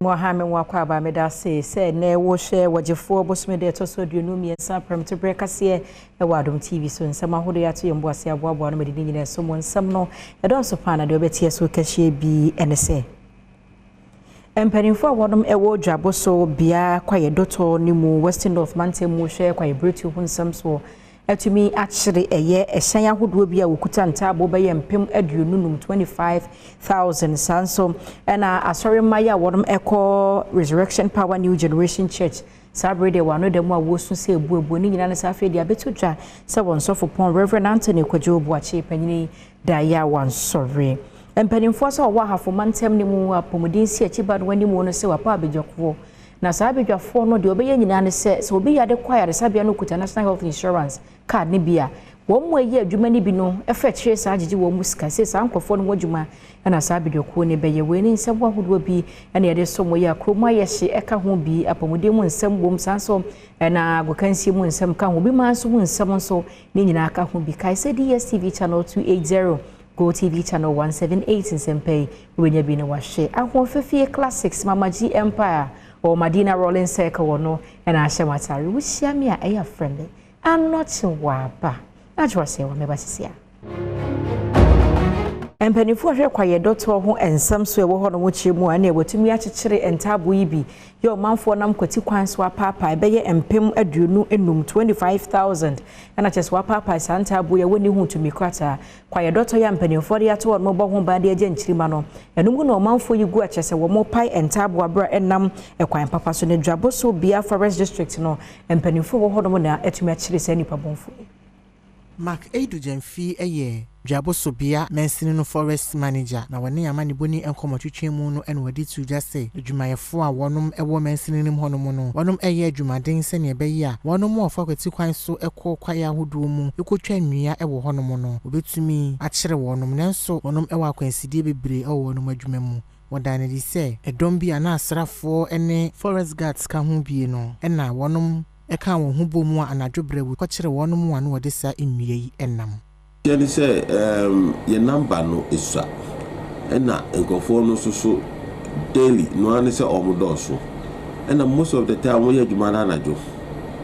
Moha me wakɔ aba. Meda ase sɛ nnɛ wohwɛ Wɔgyefoɔ bosome deɛ ɛtɔ so 23 prɛmtoberɛ kaseɛ ɛwɔ Adom TV so. Nsɛm ahodoɔ yɛato yɛn bo ase aboaboa no mede ne nyinaa so mu nsɛm no ɛdɔɔso paa, na deɛ wobɛteɛ so kɛhyeɛ bi ɛne sɛ mpanimfoɔ a wɔnom ɛwɔ dwabo so bea kwaeɛ dɔtɔ no mu, Western North mantam mu, hwɛ kwaeɛ berɛtuo ho nsɛm soɔ atumi akyere ɛyɛ ɛhyɛn ahodoɔ bi a wɔkuta ntaaboo bɛyɛ 25,000, 25,000. Saa nso ɛna asɔre mmaeɛ a wɔnom ɛkɔ Resurrection Power New Generation Church saa bere deɛ wɔano da mu a wɔsu sɛ ebuebuo ne nyinaa no saa. Afei deɛ abɛto dwa sɛ wɔn sɔfo pɔn Reverend Anthony Kwadwo Boakye panyini da yɛ a wansɔre. Mpanimfoɔ sɛ ɔwɔ Ahafo mantam no mu apɔmuden si akyi ba no anim no sɛ wapa abadwafoɔ, na saa abadwafoɔ no deɛ ɔbɛyɛ nyinaa ne sɛ sɛ obi yade kɔ ayaresabea no kuta National Health Insurance card no bi a, wɔn mu ayi adwuma no bi no ɛfɛ akyire saa gyegye wɔn mu sika sɛ saa nkurɔfoɔ no ho adwuma ɛna saa abadwakuo no bɛyɛ. Wei ne nsɛm ahodoɔ bi ɛna yɛde so mo yɛ kurom ayɛ hye ɛka ho bi, apɔmuden mu nsɛm wom, saa nso ɛna agokansie mu nsɛm ka ho bi, maa nso ho nsɛm nso ne nyinaa ka ho bi. Kae sɛ DSTV channel 280, Go TV channel 178, nsɛmpa yi wobɛnya bi no wahwɛ. Ahoɔfɛfie Classics, Mama G Empire wɔ Madina Rolling Circle wɔ no ɛna ahyɛ m atare. Wohyia me a, ɛyɛ afrɛ me Anɔkye Waba na kyerɛ sɛ wɔ mɛba sisi a. Mpanimfoɔ hwɛ kwaeɛ dɔtɔ ho nsɛm so ɛwɔ hɔ no kyerɛ mu a, ɛna wɔtumi akyekyere ntaabo yi bi yɛ ɔmanfoɔ nam kwati kwan so apaapae bɛyɛ 25,000, 25,000, ɛna kyerɛ sɛ wapaapae saa ntaabo yi a wɔnni ho tumi krataa. Kwaeɛ dɔtɔ yɛ mpanimfoɔ de ato wɔn bɔ ho ban de agye nkyirima no, ɛno mu na ɔmanfoɔ yi gu akyerɛ sɛ wɔn pae ntaabo abere a ɛnam ɛkwan papa so no. Dwabo so bea Forest District no mpanimfoɔ wɔ hɔnom na atumi akyere saa nnipa bɔnfoɔ yi. Mark Eidu Gyamfi yɛ Dwabosobea mansini no forest manager, na wɔne amanebɔni nkɔmmɔtwetwe mu no ɛna wɔde to dwa sɛ adwumayɛfoɔ a wɔnom wɔ mansini no mu hɔnom no, wɔnom ɛyɛ adwumaden sɛnea ɛbɛyɛ a wɔnom a wɔfa kwati kwan so kɔ kwaeɛ ahodoɔ mu kɔtwa nnua wɔ hɔnom no, wɔbɛtumi akyere wɔnom. Nanso wɔnom wɔ akwansideɛ bebree wɔ wɔnom adwuma mu. Wɔdan no adi sɛ ɛdɔm bi a na asraafoɔ ne forest guards ka ho bie no ɛna wɔnom ɛka wɔn ho bɔ mu a anadwo berɛ kɔkyere wɔnom a na wɔde saa nnua yi nam. Kyɛne sɛ yɛ number no esua, ɛna nkurɔfoɔ no nso so daily no ara ne sɛ ɔmo dɔɔso, ɛna most of the time wɔyɛ adwuma no anadwo.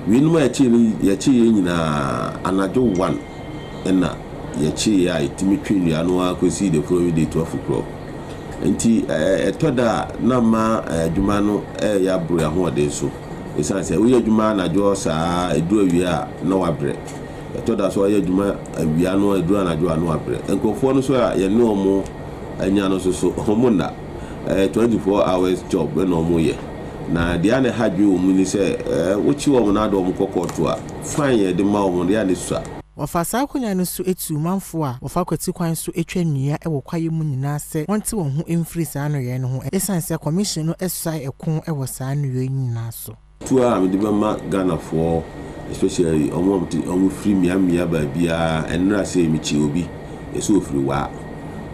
Weinom a yɛkye no, yɛkye yɛn nyinaa anadwo 1 ɛna yɛkye yɛ a yɛtumi twe nnua no ara kɔsi the following day 12 o'clock. Nti ɛtɔ da a na ma adwuma no ɛyɛ aboro ahoɔden so, ɛsiane sɛ woyɛ adwuma anadwo saa, ɛduru awia a na wabrɛ. Ɛtɔ da so ɔyɛ adwuma awia no, ɛduru anadwo a na wabrɛ. Nkurɔfoɔ no so a yɛne wɔn anya no nso so, wɔn nna ɛyɛ 24 hours job ɛna wɔn yɛ, na deɛ a na ɛha dwe wɔn mu ni sɛ wokyi wɔn na ade wɔn kɔ kɔɔto a, fine yɛde ma wɔn deɛ a ne sua. Wɔfa saa akonnwa no so etu manfoɔ a wɔfa kwati kwan so atwa nnua wɔ kwaeɛ mu nyinaa sɛ wɔnte wɔn ho mfiri saa nnɔyɛ no ho, ɛsiane sɛ commission no suae ɛko wɔ saa nnua yi nyinaa so. Tuo a mede bɛma Ghanafoɔ, especially ɔmo a ɔmo firi mmeammea baabiara, ɛnnora sɛ mekyi obi ɛsɛ ofiri waa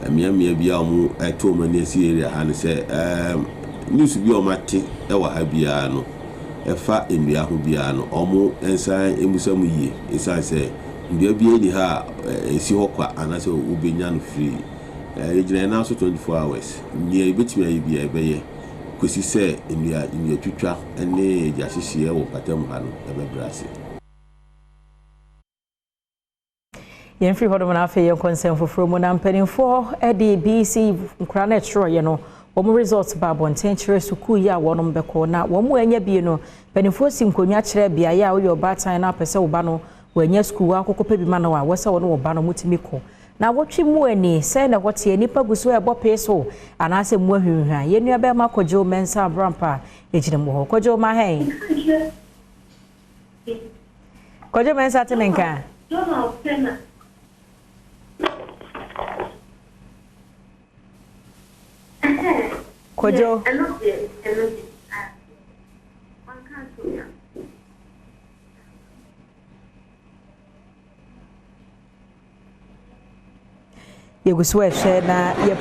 mmeammea bi a ɔmo ɛto ɔmo ani asi area ha no sɛ news bi a ɔmo ate ɛwɔ ha biara no ɛfa nnua ho biara no, ɔmo nsan emusa mu yie, ɛsiane sɛ nnua biara ni ha a ɛsi hɔ kwa anaasɛ wobɛnya no free. Yɛgyina yɛn nan so 24 hours. Nea yɛbɛtumi ayɛ biara yɛbɛyɛ kɔsi sɛ nnua nnua twitwa ne gyahyehyeɛ wɔ mpatamu ha no ɛbɛbrɛ ase. Yɛmfiri hɔnom na afei yɛnkɔ nsɛm foforɔ mu. Na mpanimfoɔ de BECE nkora no ɛtwerɛeɛ no wɔn result ba abɔnten kyerɛ sukuu yi a wɔn bɛkɔ na wɔn mu anya bie no, mpanimfoɔ si nkonnwa kyerɛ beaeɛ a woyɛ ɔbaatan na apɛ sɛ wo ba no wɔanya sukuu akokɔ pɛ bi ma no a wɔsɛ wɔn wɔ ba no mutumi kɔ na wɔtwe mu ani sɛ na wɔteɛ nipa gu so ɛbɔ pee so anaasɛ mu ahwinhwa. Yɛn nua bɛrima Kwadwo Mɛnsa Abrampa egyina mu hɔ. Kwadwo ma hɛn Kwadwo Mɛnsa te me nka. Kwadwo yɛgu so ɛhwɛ na yɛ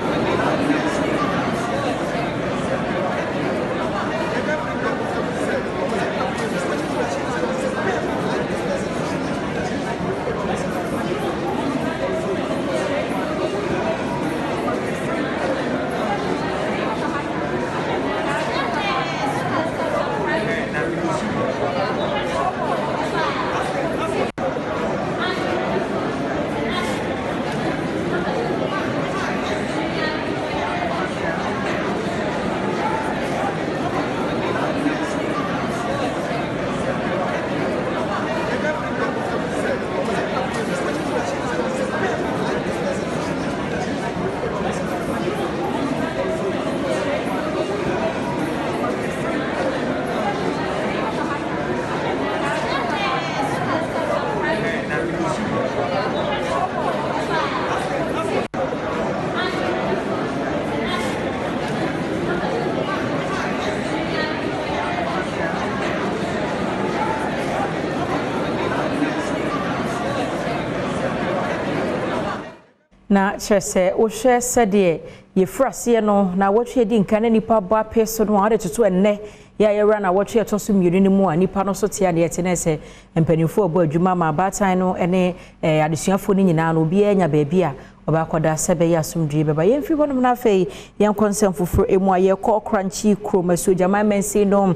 Na kyerɛ sɛ wohwɛ sɛdeɛ yɛfiri aseɛ no na wɔtwe adi nka na nipa bɔ apɛ so no a, wɔde toto ɛnnɛ yɛ a yɛwura na wɔtwe ɛtɔ so mmienu no mu a, nipa no so te a, deɛ ɛte ne sɛ mpanimfoɔ bɔ adwuma ma abaatan no ne adesuafoɔ no nyinaa no, obiara nya baabi a ɔbɛakɔda sɛ bɛyɛ asomdwie bɛba. Yɛmfiri hɔnom no, afei yɛnkɔ nsɛm foforɔ mu a yɛkɔ Ɔkrankye kurom, Asuogyaman mansin no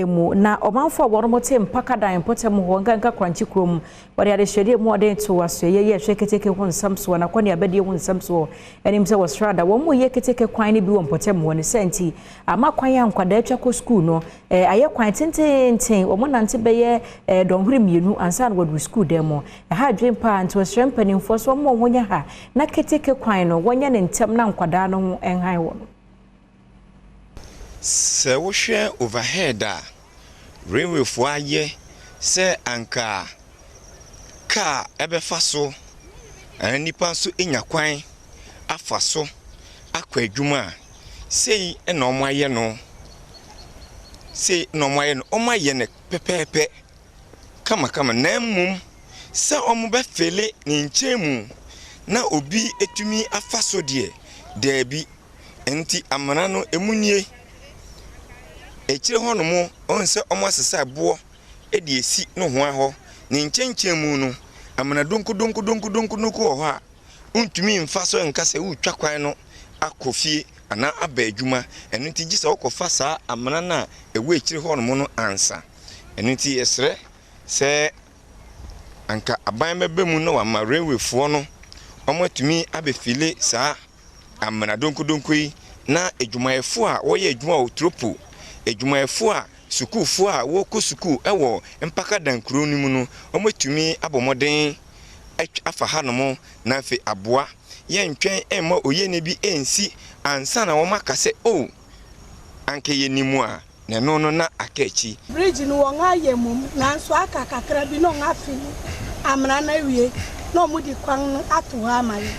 mu, na ɔmanfoɔ a wɔn te Mpakadan mpɔtam hɔ, nkanka Krankye kurom, wɔde adehyɛdeɛ mu ɔden to asoɛyɛ yɛ ɛhwɛ keteke ho nsɛm soɔ na kɔne abɛdeɛ ho nsɛm soɔ anim sɛ wɔsrada wɔn mu yɛ keteke kwan no bi wɔ mpɔtam hɔ. Ne sɛ nti ama kwan a nkwadaa atwa kɔ sukuu no ayɛ kwan tententen, wɔn nante bɛyɛ dɔnhwere 2 ansa na wɔduru sukuu dan mu. Ɛha adwene paa, nti wɔsrɛ mpanimfoɔ so wɔn a wɔn nyɛ ha na keteke kwan no wɔnyɛ ne ntɛm na nkwadaa no ho nhan wɔn. Sɛ wohwɛ overhead a railwayfoɔ ayɛ sɛ anka kaa ɛbɛfa so anaa nipa nso nya kwan afa so akɔ adwuma a, sei na wɔn ayɛ no, sei na wɔn ayɛ no. Wɔn ayɛ no pɛpɛɛpɛ kamakama, na mmom sɛ wɔn bɛfill ne nkyɛn mu na obi etumi afa so deɛ, daabi. Nti amena no emu nie. Akyire hɔnom, wɔn sɛ wɔn asesa boɔ de esi nohoa hɔ. Ne nkyɛnkyɛn mu no, amena donkodonkodonkodonko wɔ hɔ a wontumi mfa so nka sɛ woretwa kwan no akɔ fie anaa aba adwuma. Ɛno nti gye sɛ wokɔfa saa amena no a ɛwɔ akyire hɔnom no ansa. Ɛno nti yɛsrɛ sɛ anka aban bɛba mu na wama railwayfoɔ no wɔatumi abɛfill saa amena donkodonko yi, na adwumayɛfoɔ a wɔyɛ adwuma wɔ tropo, adwumayɛfoɔ a sukuufoɔ a wɔrekɔ sukuu wɔ Mpakadan kuro no mu no, wɔatumi abɔ mmɔden afa hanom na afei aboa. Yɛntwɛn mma oyieni bi nsi ansa na wɔn aka sɛ, "O, anka yɛnim a," na ɛno no na aka akyi. Bridge no wɔn ayɛ mom, nanso aka kakra bi na wɔn afill amena no awie na wɔn de kwan no ato hɔ ama yɛn.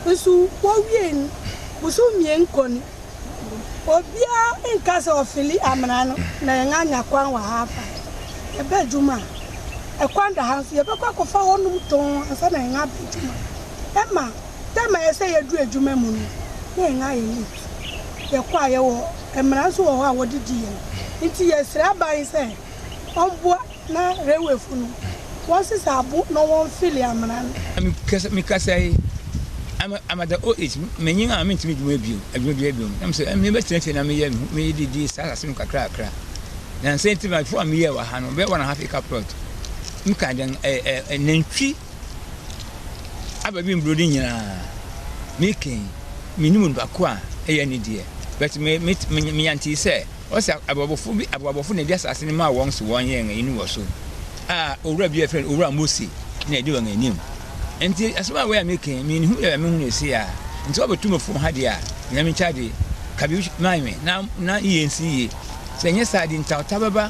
Nso wɔwie no, bosom 2 kɔ ni, obiara nka sɛ ɔfill amena no na yɛn anya kwan wɔ ha afa. Yɛbɛ adwuma a, ɛkwan da ha, nso yɛbɛkɔ akɔfa hɔnom tɔn ansa na yɛn aba adwuma. Ɛma time a ɛsɛ yɛduru adwuma mu no na yɛn ayɛ late. Yɛkɔ a, yɛwɔ mmara nso wɔ hɔ a wɔde di yɛn, nti yɛsrɛ aban sɛ ɔmboa na railwayfo no wɔnsesa abo na wɔmfill amena no. Mekasa yi, I'm at the old age, menyin a mentumi adwuma bio, adwuma biara bio. Na mesɛ mebɛtena fie na meyɛ meyɛ didi saa asase no kakra kakra. Na nsɛ nti ma fo a meyɛ wɔ ha no, bɛyɛ 1.5 acre plot. Meka dɛn ɛ nantwi aba bi mburo no nyinaa. Mekɛn menim nipa ko a ɛyɛ ne deɛ. But me me me meyante sɛ ɔsɛ abɔbɔfo bi, abɔbɔfo na ɛde asase no maa wɔn so wɔn yɛn ɛyi no wɔ so. A owura bi a yɛfrɛ no Owura Mose na ɛdi wɔn anim. Nti asɛm a wɔyɛ mekɛn mehu yɛ mehu no esi a nti wɔbɛtu me fom ha deɛ a, Nyame nkyɛ de ka bi maa me na yie nsi yie. Sɛ ɛnyɛ saa de, ntawtaw bɛba.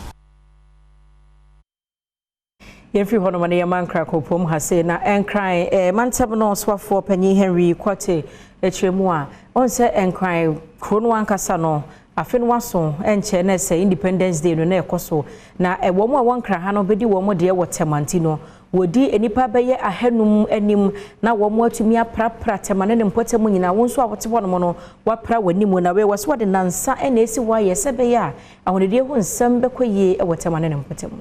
Yɛmfiri hɔnom no, yɛma Nkran kuropɔn ha sei na Nkran mantam no soafoɔ panyin Henry Quartey akyerɛ mu a ɔn sɛ Nkran kuro no ankasa no, afe no waso nkyɛn na sɛ Independence Day no na ɛkɔ so na wɔn a wɔn Nkran ha no bɛdi wɔn deɛ wɔ Tɛmanti no, wɔdi nnipa bɛyɛ 500 anim na wɔn atumi aprapra Tɛma ne ne mpɔtam nyinaa. Wɔn nso a wɔte hɔnom no wɔapra wɔn anim na wei wɔ so wɔde nansa na esi hɔ ayɛ sɛ bɛyɛ a ahonidie ho nsɛm bɛkɔ yie wɔ Tɛma ne ne mpɔtam.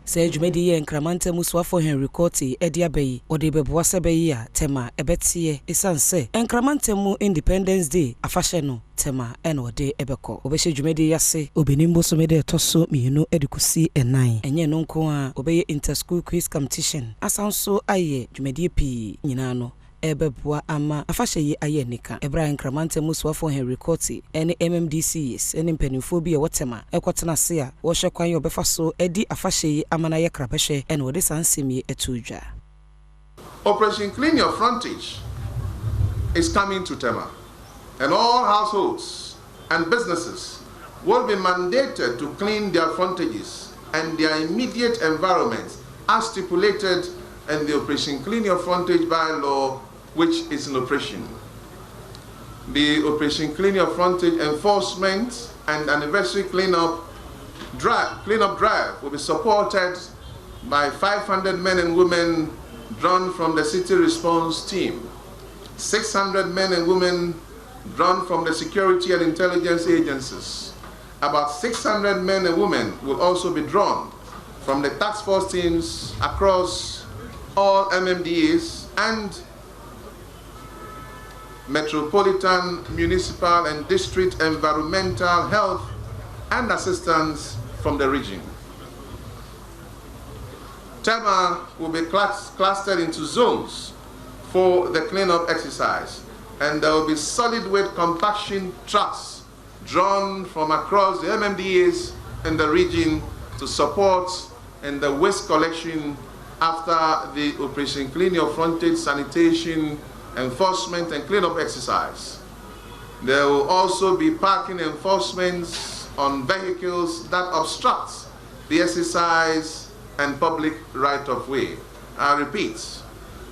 Sɛ dwumadi yɛ Nkramantam soafoɔ Henry Quartey de aba yi, wɔde bɛboa sɛ bɛyɛ a Tɛma ɛbɛteɛ, ɛsiane sɛ Nkramantam mu Independence Day afahyɛ no, Tɛma ɛna wɔde ɛbɛkɔ. Wɔbɛhyɛ dwumadi yi ase Obenim bosome da ɛtɔ so 2 de kɔsi 4. Ɛnyɛ no nko a, wɔbɛyɛ inter-school quiz competition, asan so ayɛ dwumadie pii nyinaa no ɛbɛboa ama afahyɛ yi ayɛ anika. Ɛberɛ a Nkramantam mu soafoɔ Henry Quartey ne MMDCs ne mpanimfoɔ bi a ɛwɔ Tɛma ɛkɔtena ase a wɔrehwɛ kwan a wɔbɛfa so adi afahyɛ yi ama no ayɛ krabɛhwɛ, ɛna wɔde saa nsɛm yi ato dwa. Operation Clean Your Frontage is coming to Tema, and all households and businesses will be mandated to clean their frontages and their immediate environments as stipulated in the Operation Clean Your Frontage bylaw, which is in operation. The Operation Clean Your Frontage enforcement and anniversary cleanup drive will be supported by 500 men and women drawn from the city response team. 600 men and women drawn from the security and intelligence agencies. About 600 men and women will also be drawn from the task force teams across all MMDAs and metropolitan, municipal, and district environmental health and assistance from the region. Tema will be clustered into zones for the cleanup exercise, and there will be solid waste compaction trucks drawn from across the MMDAs in the region to support in the waste collection after the Operation Clean Your Frontage sanitation enforcement and cleanup exercise. There will also be parking enforcements on vehicles that obstruct the exercise and public right of way. I repeat,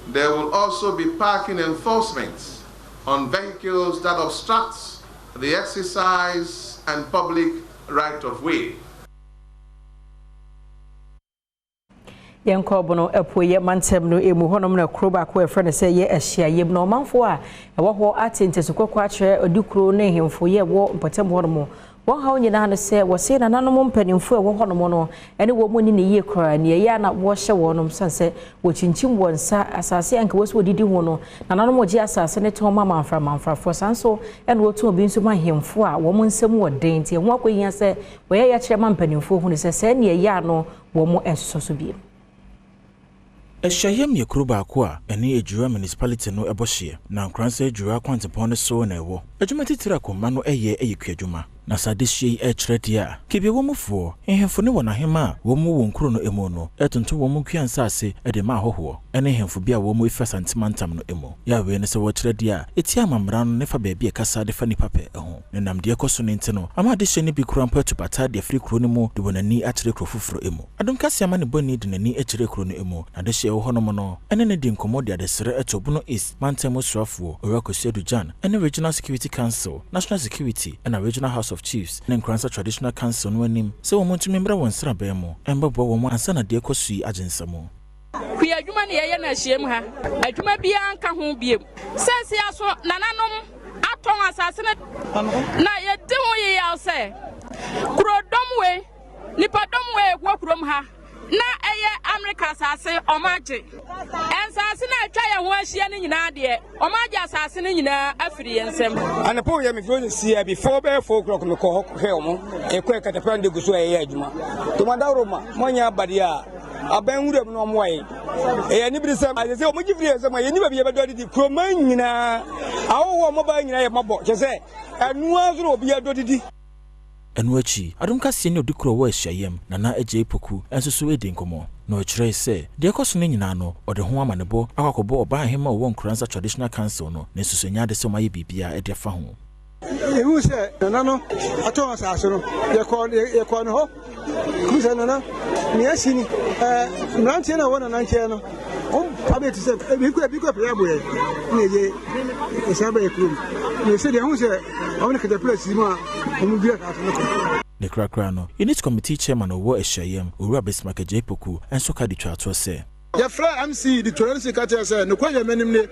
there will also be parking enforcement on vehicles that obstruct the exercise and public right of way. Yɛnkɔ Bono Apueeɛ mantam no mu hɔnom na kuro baako a yɛfrɛ no sɛ yɛ Ahyiayam na ɔmanfoɔ a ɛwɔ hɔ ate ntasu kɔkɔɔ akyerɛ ɔdikuro ne nhemfo yɛ ɛwɔ mpɔtam hɔnom. Wɔn haw nyinaa ne sɛ wɔse nananom mpanimfoɔ a ɛwɔ hɔnom no ne wɔn nni no yie koraa. Nea ɛyɛ a na wɔhyɛ wɔnom sane sɛ wɔkyinkyim wɔn nsa asase a anka ɛwɔ sɛ wɔdidi ho no, nananom gye asase no tɔn ma amanfra amanfrafoɔ. Saa nso na wɔtɔn bi nso ma nhemfo a wɔn nsam wɔ den nti ɛho akɔhia sɛ wɔyɛ yɛkyerɛ ma mpanimfoɔ hunu sɛ sɛɛ nea ɛyɛ a no wɔn nsosɔ so bio. Ahyiayam yɛ kuro baako a ɛne Ejura Municipality no bɔ hyeɛ, na Nkoransa Ejura kwantempɔn no so na ɛwɔ. Adwuma titire a Komma no yɛ yɛ kuadwuma. Na sɛ adehyeɛ yi rekyerɛ deɛ a, Kebia mu foɔ, nhemfo ne wɔn ahemma a wɔn wɔ wɔn kuro no mu no retonto wɔn kua nsaase de ma ahɔhoɔ ne nhemfo bi a wɔn firi Asante mantam no mu. Yɛ a wei ne sɛ wɔrekyerɛ deɛ a ɛtia amammara no ne fa baabi a ɛkasa de fa nnipa pɛ ho. Na nam deɛ ɛkɔ so no nti no, ama adehyeɛ no bi koraa mpo atu pata de afiri kuro no mu de wɔn ani akyerɛ kuro foforɔ mu. Adom Kaseɛ amanebɔni de n'ani kyerɛɛ kuro no mu, na adehyeɛ a ɛwɔ hɔnom no ne no dii nkɔmmɔ de adesrɛ too Bono East mantam mu soafoɔ, Owura Kwasi Adu Gyan ne Regional Security Council, National Security ɛna Regional House of Chiefs ne Nkoransa Traditional Council no anim sɛ wɔn ntumi mmra wɔn nsraban mu mmɛboa wɔn ansa na deɛ ɛkɔ so yi agye nsamu. Kua adwuma na yɛyɛ no ahyiam ha. Adwuma biara nka ho biom. Seesei aso nananom atɔn asase no na yɛdi ho yeyaw sɛ kurodɔm wei, nnipadɔm wei wɔ kurom ha na ɛyɛ Amerika asase wɔn agye. Nsase no a atwa yɛn ho ahyia no nyinaa deɛ, wɔn agye asase no nyinaa afiri yɛn nsam. Anɔpa wei mefrɛ no si before bɛyɛ 4 o'clock mekɔ hɔ kɔhwɛ wɔn ɛkɔ katapila no de gu so a ɛyɛ adwuma tɔmɔdaworo ma moanyɛ abadeɛ a Aban nwura mu na wɔn ayɛ. Ɛyɛ aniberesɛm. Ayɛ sɛ wɔn gye firi yɛn nsam a yɛnni baabi yɛbɛdɔ adidi. Kuroman nyinaa, ahɔhoɔ a wɔba nyinaa yɛ mmɔbɔ. Kyerɛ sɛ, ɛno ara nso na obiara dɔ didi. Ɛno akyi, Adom Kaseɛ ne Odikuro a ɔwɔ Ahyiaeɛm, Nana Agyei Poku nso so dii nkɔmmɔ, na ɔkyerɛe sɛ deɛ ɛkɔ so no nyinaa no, ɔde ho amanebɔ akɔ akɔbɔ Ɔbaahemaa a ɔwɔ Nkoranza Traditional Council no, nanso so ɛnyɛ ade sɛ wɔayɛ biribiara de afa ho. Yɛhuu sɛ nana no atɔn asase no, yɛkɔɔ yɛkɔɔ ne hɔ. Kum sɛ nana, nea asi ni, ɛɛ mmeranteɛ no a wɔwɔ nana nkyɛn no, wɔn pa bɛyɛ te sɛ ebi kɔ ebi kɔ pɛyɛ aboɛ na ɛyɛ ɛsan bɛyɛ kurom. Na ɛsɛ deɛ ɛho sɛ wɔn ne katapila si mu a wɔn dua asase no kɔ. Ne korakora no, Unit Committee Chairman a ɔwɔ Ahyiaeɛm, Owura Bismarck Adjei Poku nso ka de twaa toɔ sɛ. Yɛfrɛɛ MC de toa no si ka kyerɛɛ sɛ, Nokorɛ deɛ m'anim nie,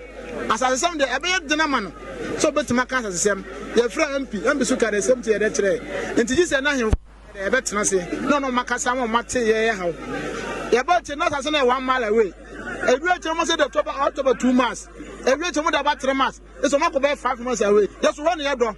asasesɛm deɛ ɛbɛyɛ den ama no sɛ ɔbɛtumi aka asasesɛm. Yɛfrɛɛ MP, MP nso kaa the same thing yɛde kyerɛɛ. Nti gye sɛ n'ahemfo deɛ yɛbɛtena ase na ɔne wɔn akasa ama wɔn ate yɛn haw. Yɛba akyire na asase no yɛ one mile away. Ɛduru akyire wɔn sɛ de ɛtɔ ba ɔtɔ ba 2 miles. Ɛduru akyire wɔn de aba 3 miles. Ɛsɛ wɔn akɔ bɛyɛ 5 miles away. Yɛso hɔ ne yɛdɔ.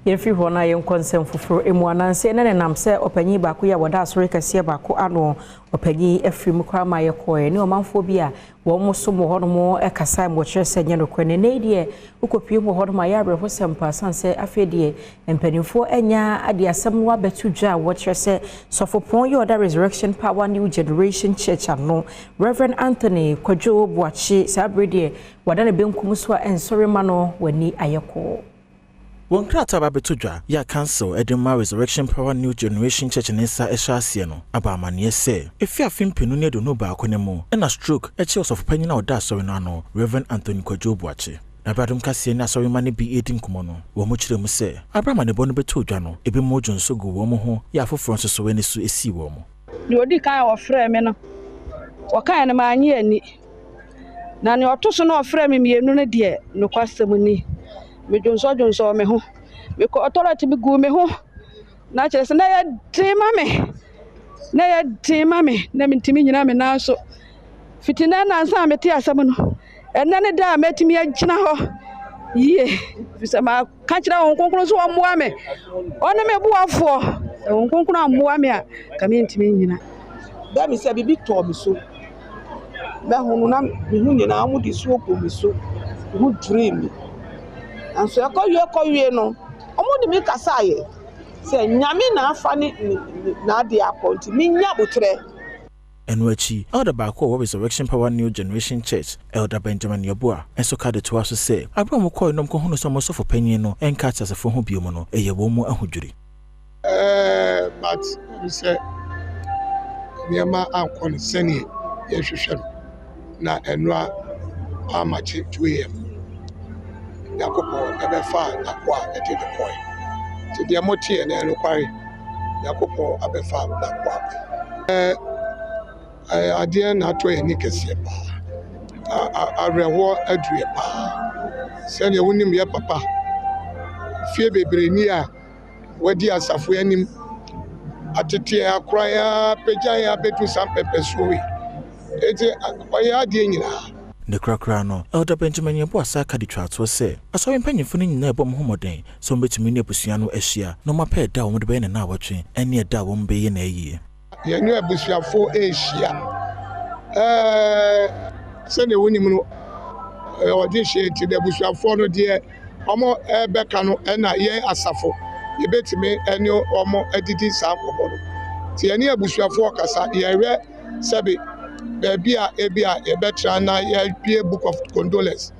Yɛmfiri hɔ na yɛnkɔ nsɛm foforɔ mu. Ananse ne nenam sɛ ɔpanyin baako yi a wɔda asɔre kɛseɛ baako ano, ɔpanyin afiri mu koraa ma yɛkɔɛ ne ɔmanfoɔ bi a wɔn som wɔ hɔnom kasa mu wɔkyerɛ sɛ nyɛ nokorɛ. Na ɛnɛ yi deɛ wokɔpie mu wɔ hɔnom a yɛ awerɛhosɛm pa, sane sɛ afei deɛ mpanimfoɔ anya ade asɛm no abɛto dwa a wɔkyerɛ sɛ sɔfopɔn yi ɔda Resurrection Power New Generation Church ano, Reverend Anthony Kwadwo Boakye, saa bere deɛ wada ne benkum so a ɛnsɔre ma no w'ani ayɛ kɔɔ. Wɔn krataa ba bɛto dwa yɛ a council de ma Resurrection Power New Generation Church ne nsa hyɛ aseɛ no aba amanneɛ sɛ ɛfi afe 2021 no mu ɛna stroke akyi ɔsɔfopanyin a ɔda asɔre no ano, Reverend Anthony Kwadwo Boakye. Na Adom Kaseɛ ne asɔremma no bi redi nkɔmmɔ no, wɔn mu kyerɛ mu sɛ abere amanebɔ no bɛtoo dwa no, ebi mu dwo nso gu wɔn ho yɛ afoforɔ nso so ani so esii wɔn. Deɛ ɔdi kan a wɔfrɛɛ me no, wɔkaeɛ no mannye anni. Na nea ɔto so na ɔfrɛɛ me mmienu no deɛ, nokwasɛm ni, medwonsɔdwonsɔɔ me ho. Mekɔɔ tɔlɛt meguu me ho. Na kyerɛ sɛ na ɛyɛ den ma me. Na ɛyɛ den ma me. Na mentumi nnyina me nan so. Fiti nnɛ nnansa a metee asɛm no, ɛnnɛ ne da a mɛtumi agyina hɔ yie. Ɛfiri sɛ maka kyerɛ Honhom Kronkron sɛ ɔmmoa me. Ɔne me boafoɔ. Sɛ Honhom Kronkron ammoa me a, nka mentumi nnyina. Dɛ me sɛ biribi tɔɔ me so. Mɛhu no na me ho nyinaa wɔde nsuo gu me so. Me ho dwirii me. Nanso ɛkɔwie kɔwie no, wɔde me kasaeɛ sɛ Nyame na afa ne n'adeɛ akɔ nti mennya aboterɛ. Ɛno akyi, Elder baako a ɔwɔ Resurrection Power New Generation Church, Elder Benjamin Yeboah, nso ka de toaa so sɛ, Bere a wɔkɔe na wɔkɔhunuu sɛ wɔn sɔfo panyin no nka ateasefo ho bio no, ɛyɛɛ wɔn mu ahodwiri. Ɛɛ but wohu sɛ nneɛma ankɔ no sɛdeɛ yɛhwehwɛ no na ɛnora amakye 2am Nyankopɔn ɛbɛfaa n'akoa ɛde no kɔe. Nti deɛ moteɛ no ɛyɛ nokware, Nyankopɔn abɛfa n'akoa kɔ. Ɛɛ adeɛ na atɔ yɛn ani kɛseɛ paa. Awerɛhoɔ aduru yɛ paa. Sɛdeɛ wonim yɛ papa, fie bebree ni a wadi asafo yi anim atete yɛn, akora yɛn ara, apagya yɛn abɛdu saa mpɛmpɛsoɔ yi. Enti ɔyɛ adeɛ nyinaa. Ne korakora no, Elder Benjamin Yeboah san ka de twaa toɔ sɛ, Asɔre mpanyimfo no nyinaa rebɔ wɔn ho mmɔden sɛ wɔbɛtumi ne abusua no ahyia na wɔapɛ ɛda a wɔde bɛyɛ no nnawɔtwe ne ɛda a wɔbɛyɛ no ayie. Yɛne abusuafo rehyia. Ɛɛ sɛdeɛ wonim no, ɔde hyɛ nti na abusuafoɔ no deɛ wɔrebɛka no ɛna yɛn asafo yɛbɛtumi ne wɔn adidi saa nkɔmmɔ no. Nti yɛne abusuafoɔ kasa, yɛhwɛ sɛbe baabi a ebi a yɛbɛtra na yɛabue book of condolence.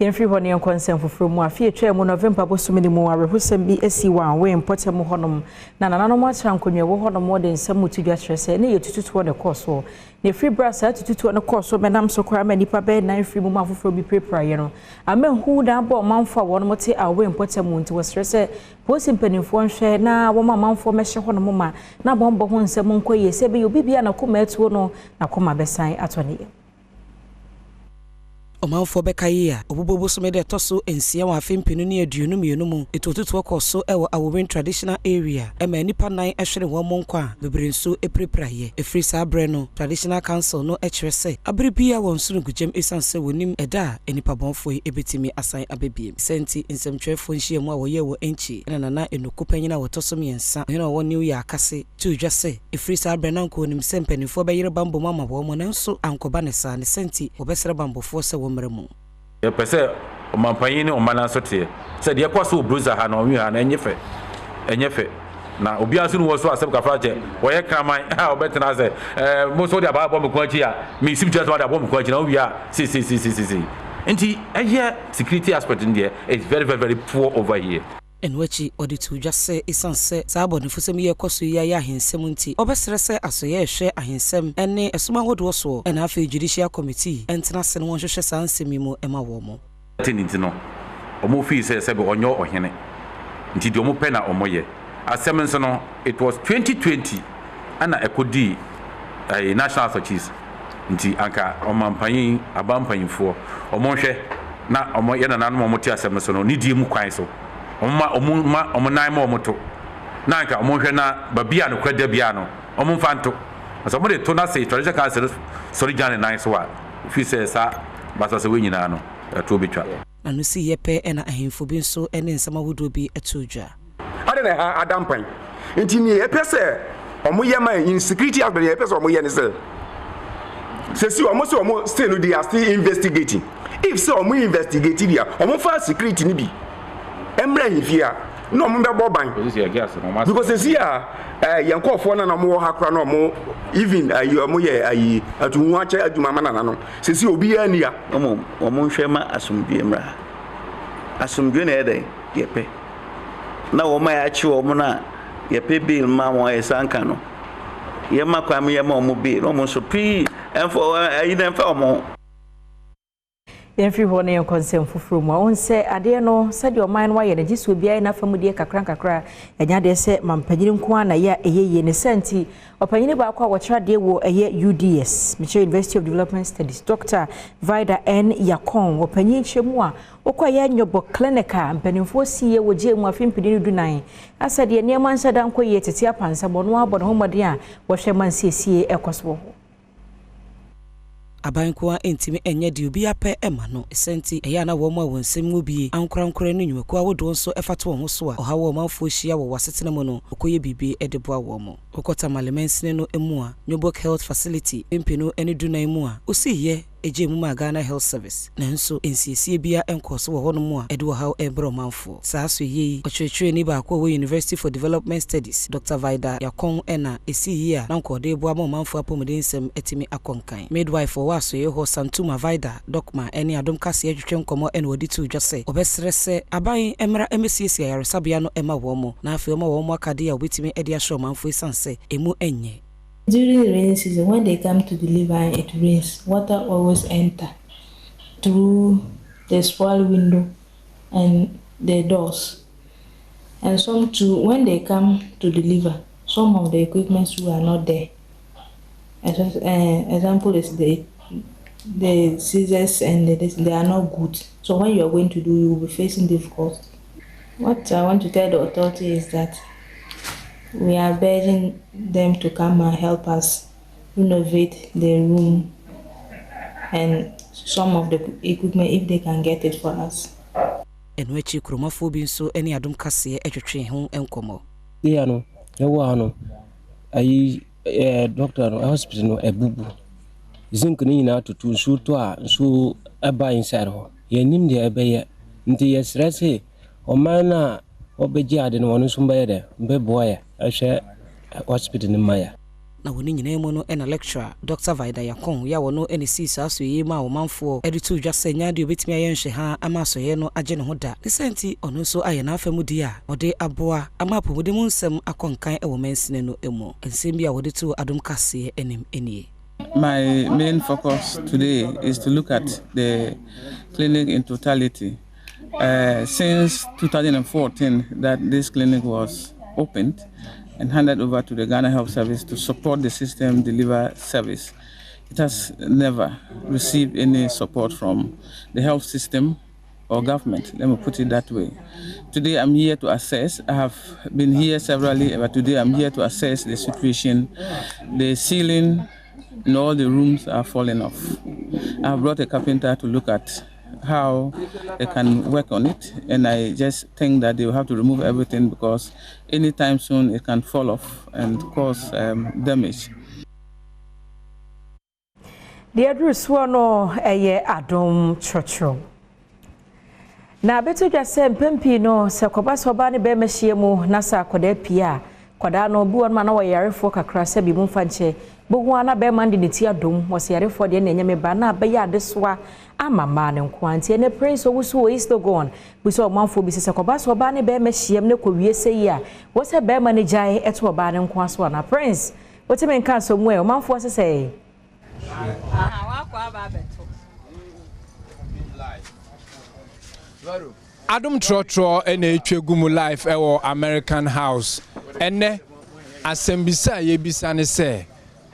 Yɛmfiri hɔ ne yɛnkɔ nsɛm foforɔ mu. Afe atwaa mu November bosome no mu, awerɛhosɛm bi asi wɔ Anwe mpɔtam hɔnom, na nananom atra nkonnwa ɛwɔ hɔnom wɔde nsɛm mu to dwa kyerɛ sɛ ne yɛ tututoɔ na ɛkɔɔ soɔ. Na ɛfiri berɛ a saa tututoɔ no kɔɔ so bɛnam so koraa ma nnipa bɛyɛ nan firi mu ma afoforɔ bi pirapiraeɛ no, ama hu na abɔ ɔmanfoɔ a wɔnom te Awe mpɔtam mu nti wɔsrɛ sɛ polisi mpanimfoɔ nhwɛ na wɔma amanfoɔ mmɛhyɛ hɔnom ma na bɔnbɔ ho nsɛm nkɔ yie sɛ ɛbɛyɛ obi biara n'akoma atuo no n'akoma bɛsan atɔ ne yam. Ɔmanfoɔ bɛkae a, Obubuo bosome da ɛtɔ so nsia wɔ afe mpenu ne 22 mu, atuotutoɔ kɔɔ so wɔ Awowin Traditional Area maa nnipa nan hweree wɔn nkwa a bebree nso pirapiraeɛ. Ɛfiri saa berɛ no, Traditional Council no kyerɛ sɛ abere biara wɔn nso regu gyam ɛsiane sɛ wɔnnim ɛda a nnipa bɔnfoɔ yi bɛtumi asan aba bio. Saa nti, nsɛmtwerɛfoɔ nhyiamu a wɔyɛɛ wɔ Enchi na Nana Enuku panyin a ɔtɔ so mmiɛnsa, ɔhene a ɔwɔ New Yaakase, too dwa sɛ, ɛfiri saa berɛ no anka ɔnim sɛ mpanimfoɔ bɛyere bammɔ mu ama wɔn, nanso ankɔba no saa, ne saa nti wɔbɛsrɛ bammɔfoɔ sɛ wɔmmra mu. Yɛpɛ sɛ ɔmampanyin ne ɔman nso teɛ sɛ deɛ ɛkɔ so wɔ Bruzza ha no, Ɔnwi ha no, ɛnyɛ fɛ. Ɛnyɛ fɛ. Na obiara nso nni hɔ so asɛm kafra kyɛ wɔyɛ kraman a ɔbɛtena sɛ ɛɛ mo nso wode abaa bɔ me kɔn akyi a mesi me tiri ase wode abɔ me kɔn akyi na wowie a sei sei sei sei sei. Nti ɛyɛ security aspect no deɛ it's very very very poor over here. Ɛno akyi, ɔde too dwa sɛ esiane sɛ saa abɔnefosɛm yi a ɛkɔ so yi ayɛ ahensɛm nti, ɔbɛsrɛ sɛ asoɛe a ɛhwɛ ahensɛm ne ɛsom ahodoɔ soɔ na afei Judicial Committee ntena ase na wɔnhwehwɛ saa nsɛm yi mu ma wɔn. Te no nti no, wɔfii sɛ sɛbe ɔnyɛ ɔhene nti deɛ wɔpɛ na wɔyɛ. Asɛm nso no, it was 2020 ɛna ɛkɔdii ɛyi National House of Chiefs nti anka ɔmampanyin, aban mpanyinfoɔ, wɔnhwɛ na wɔn yɛ nananom a wɔte asɛm no so no nidie mu kwan so. Wɔn ma wɔn ma wɔn nan ma wɔn to na anka wɔn nhwɛ na baabi a nokorɛ da biara no wɔn mfa nto. Na sɛ wɔn de to na se Traditional Council no sɔre gyina ne nan so a, ɛfiri sɛ saa basabasa wei nyinaa no ɛtoɔ bɛtwa. N'ano siiɛ pɛ na ahemfo bi nso ne nsɛm ahodoɔ bi too dwa. Adɛn na ɛha ada mpan? Nti nea yɛpɛ sɛ wɔyɛ ma yɛn in security aspect nea yɛpɛ sɛ wɔyɛ ne sɛ sɛsi wɔn sɛ wɔn still no they are still investigating if sɛ wɔn investigate bi a wɔn fa security no bi mmra ahemfie a na wɔn bɛbɔ ban because sɛsi a ɛɛ yɛn nkurɔfoɔ na na wɔn wɔ ha koraa na wɔn even ayi wɔn yɛ ayi atuhu akyɛ adwuma ma nana no sɛsi obiara ni ha. Mmom wɔn nhwɛ ma asomdwoeɛ mmra. Asomdwoeɛ na ɛyɛ dɛn? Yɛpɛ. Na wɔn a yɛakye wɔn no a yɛpɛ bail ma wɔn a yɛsan ka no, yɛma kwan ma yɛma wɔn bail na wɔn nso pii ɛmfa ayi no ɛmfa wɔn ho. Yɛmfiri hɔ na yɛnkɔ nsɛm foforɔ mu a, wohu sɛ adeɛ no sɛdeɛ ɔman no ayɛ no, gye sɛ obiara yɛ n'afamudeɛ kakra nkakra. Ɛnyɛ adeɛ sɛ mampanyini nko ara na ɛyɛ a ɛyɛ yie. Ne saa nti, ɔpanyini baako a wɔkyerɛ adeɛ wɔ ɛyɛ UDS, mekyerɛ University of Development Studies, Dɔkta Vida N. Yakon, ɔpanyin kyerɛ mu a wokɔ ɛyɛ Nyɔbɔ Clinic a mpanimfoɔ siiɛ wɔ gyee mu afe mpini no dunan, na sɛdeɛ nneɛma nhyɛ da nkɔ yie tete apansam, ɔno ara bɔ ne ho mmɔden a wɔhwɛ ma nsiesie kɔ so wɔ hɔ. Aban nko ara ntumi nyɛ deɛ obiara pɛ ma no. Saa nti, ɛyɛ a na wɔn a wɔn nsam wɔ bie, ankorankorɛ ne nnwumakuo ahodoɔ nso fa to wɔn ho so a ɔhaw a ɔmanfoɔ hyia wɔ wɔn asetena mu no, wɔkɔyɛ biribi de boa wɔn. Wokɔ Tamale mansini no mu a, Nyobok Health Facility mpenu ne dunan mu a osiiɛ gyee mu maa Ghana Health Service. Nanso nsiesie biara nkɔɔ so wɔ hɔnom a ɛde ɔhaw rebrɛ ɔmanfoɔ. Saa asoɛeɛ yi, ɔkyerɛkyerɛni baako a ɔwɔ University for Development Studies, Dɔkta Vida Yakong na ɛsii yie a na anka ɔde reboa ma ɔmanfoɔ apɔmuden nsɛm atumi akɔ nkan. Midwife a ɔwɔ asoɛeɛ hɔ, Santuma Vida Dokma ne Adom Kaseɛ retwetwe nkɔmmɔ na ɔde too dwa sɛ ɔbɛsrɛ sɛ aban mmra mmɛsiesie ayaresabea no mma wɔn na afei ɔma wɔn akadeɛ a wɔbɛtumi de ahwɛ ɔmanfoɔ ɛsiane sɛ ɛmu nyɛ. During the rainy season, when they come to deliver and it rains, water always enter through the spoil window and the doors. And some too, when they come to deliver, some of the equipment too are not there. Uh, example is the the scissors and the, they are not good. So when you are going to do, you will be facing difficulty. What I want to tell the authority is that we are begging them to come and help us renovate the room and some of the equipment if they can get it for us. Ɛno akyi kuromafoɔ bi nso ne Adom Kaseɛ twetwee ho nkɔmmɔ. Yea no yɛwɔ ha no ayi ɛɛ doctor no hospital no abubu zinc no nyinaa tutu nsuo tɔ a nsuo ɛba inside hɔ yɛnnim deɛ ɛbɛyɛ nti yɛsrɛ se ɔman no a wɔbɛgye ade no wɔn nso bɛyɛ dɛ bɛboa yɛ ɛhwɛ hospital no ma yɛ. Na wɔ ne nyinaa mu no na lecturer Dɔkta Vida Yakong yi a ɔno na esii saa asoɛeɛ yi maa ɔmanfoɔ de too dwa sɛ nyɛ adeɛ a ɔbɛtumi ayɛ nhwɛhaa ama asoɛeɛ no agye ne ho da. Ne saa nti ɔno nso ayɛ n'afa mu deɛ a ɔde aboa ama apɔmuden mu nsɛm akɔ nkan wɔ mansini no mu. Nsɛm bi a wɔde too Adom Kaseɛ anim nie. My main focus today is to look at the clinic in totality. Uh, since 2014 that this clinic was opened and handed over to the Ghana Health Service to support the system deliver service. It has never received any support from the health system or government, let me put it that way. Today I'm here to assess. I have been here severally, but today I'm here to assess the situation. The ceiling in all the rooms are falling off. I have brought a carpenter to look at how they can work on it, and I just think that they will have to remove everything because anytime soon it can fall off and cause um, damage. Deɛ aduru soɔ no yɛ adom trɔtrɔ. Na abɛto dwa sɛ mpɛn pii no sɛ kɔba sɛ ɔbaa ne bɛrima hyia mu na sɛ akwadaa pie a, akwadaa no bi wɔ nom a na wɔyɛ yarefoɔ kakra sɛ bi mu mfa nkyɛ. Bohu a na bɛrima no de ne ti adom wɔ sɛ yarefoɔ deɛ na ɛnyɛ me ba na abɛyɛ adesoa ama mmaa no nko ara. Nti ɛnɛ Prince Owusu wɔ East Legon bisa ɔmanfoɔ bi sɛ sɛ kɔba sɛ ɔbaa ne bɛrima hyia mu na kɔwie sɛ yi a wɔ sɛ bɛrima no gyae to ɔbaa no nko ara so anaa? Prince, wotumi nka asɛm mu ɛ, ɔmanfoɔ sɛ sɛɛ. Adom trɔtrɔ na ɛtwa gu mu live ɛwɔ American House. Ɛnnɛ, asɛmbisa a yɛbisa ne sɛ,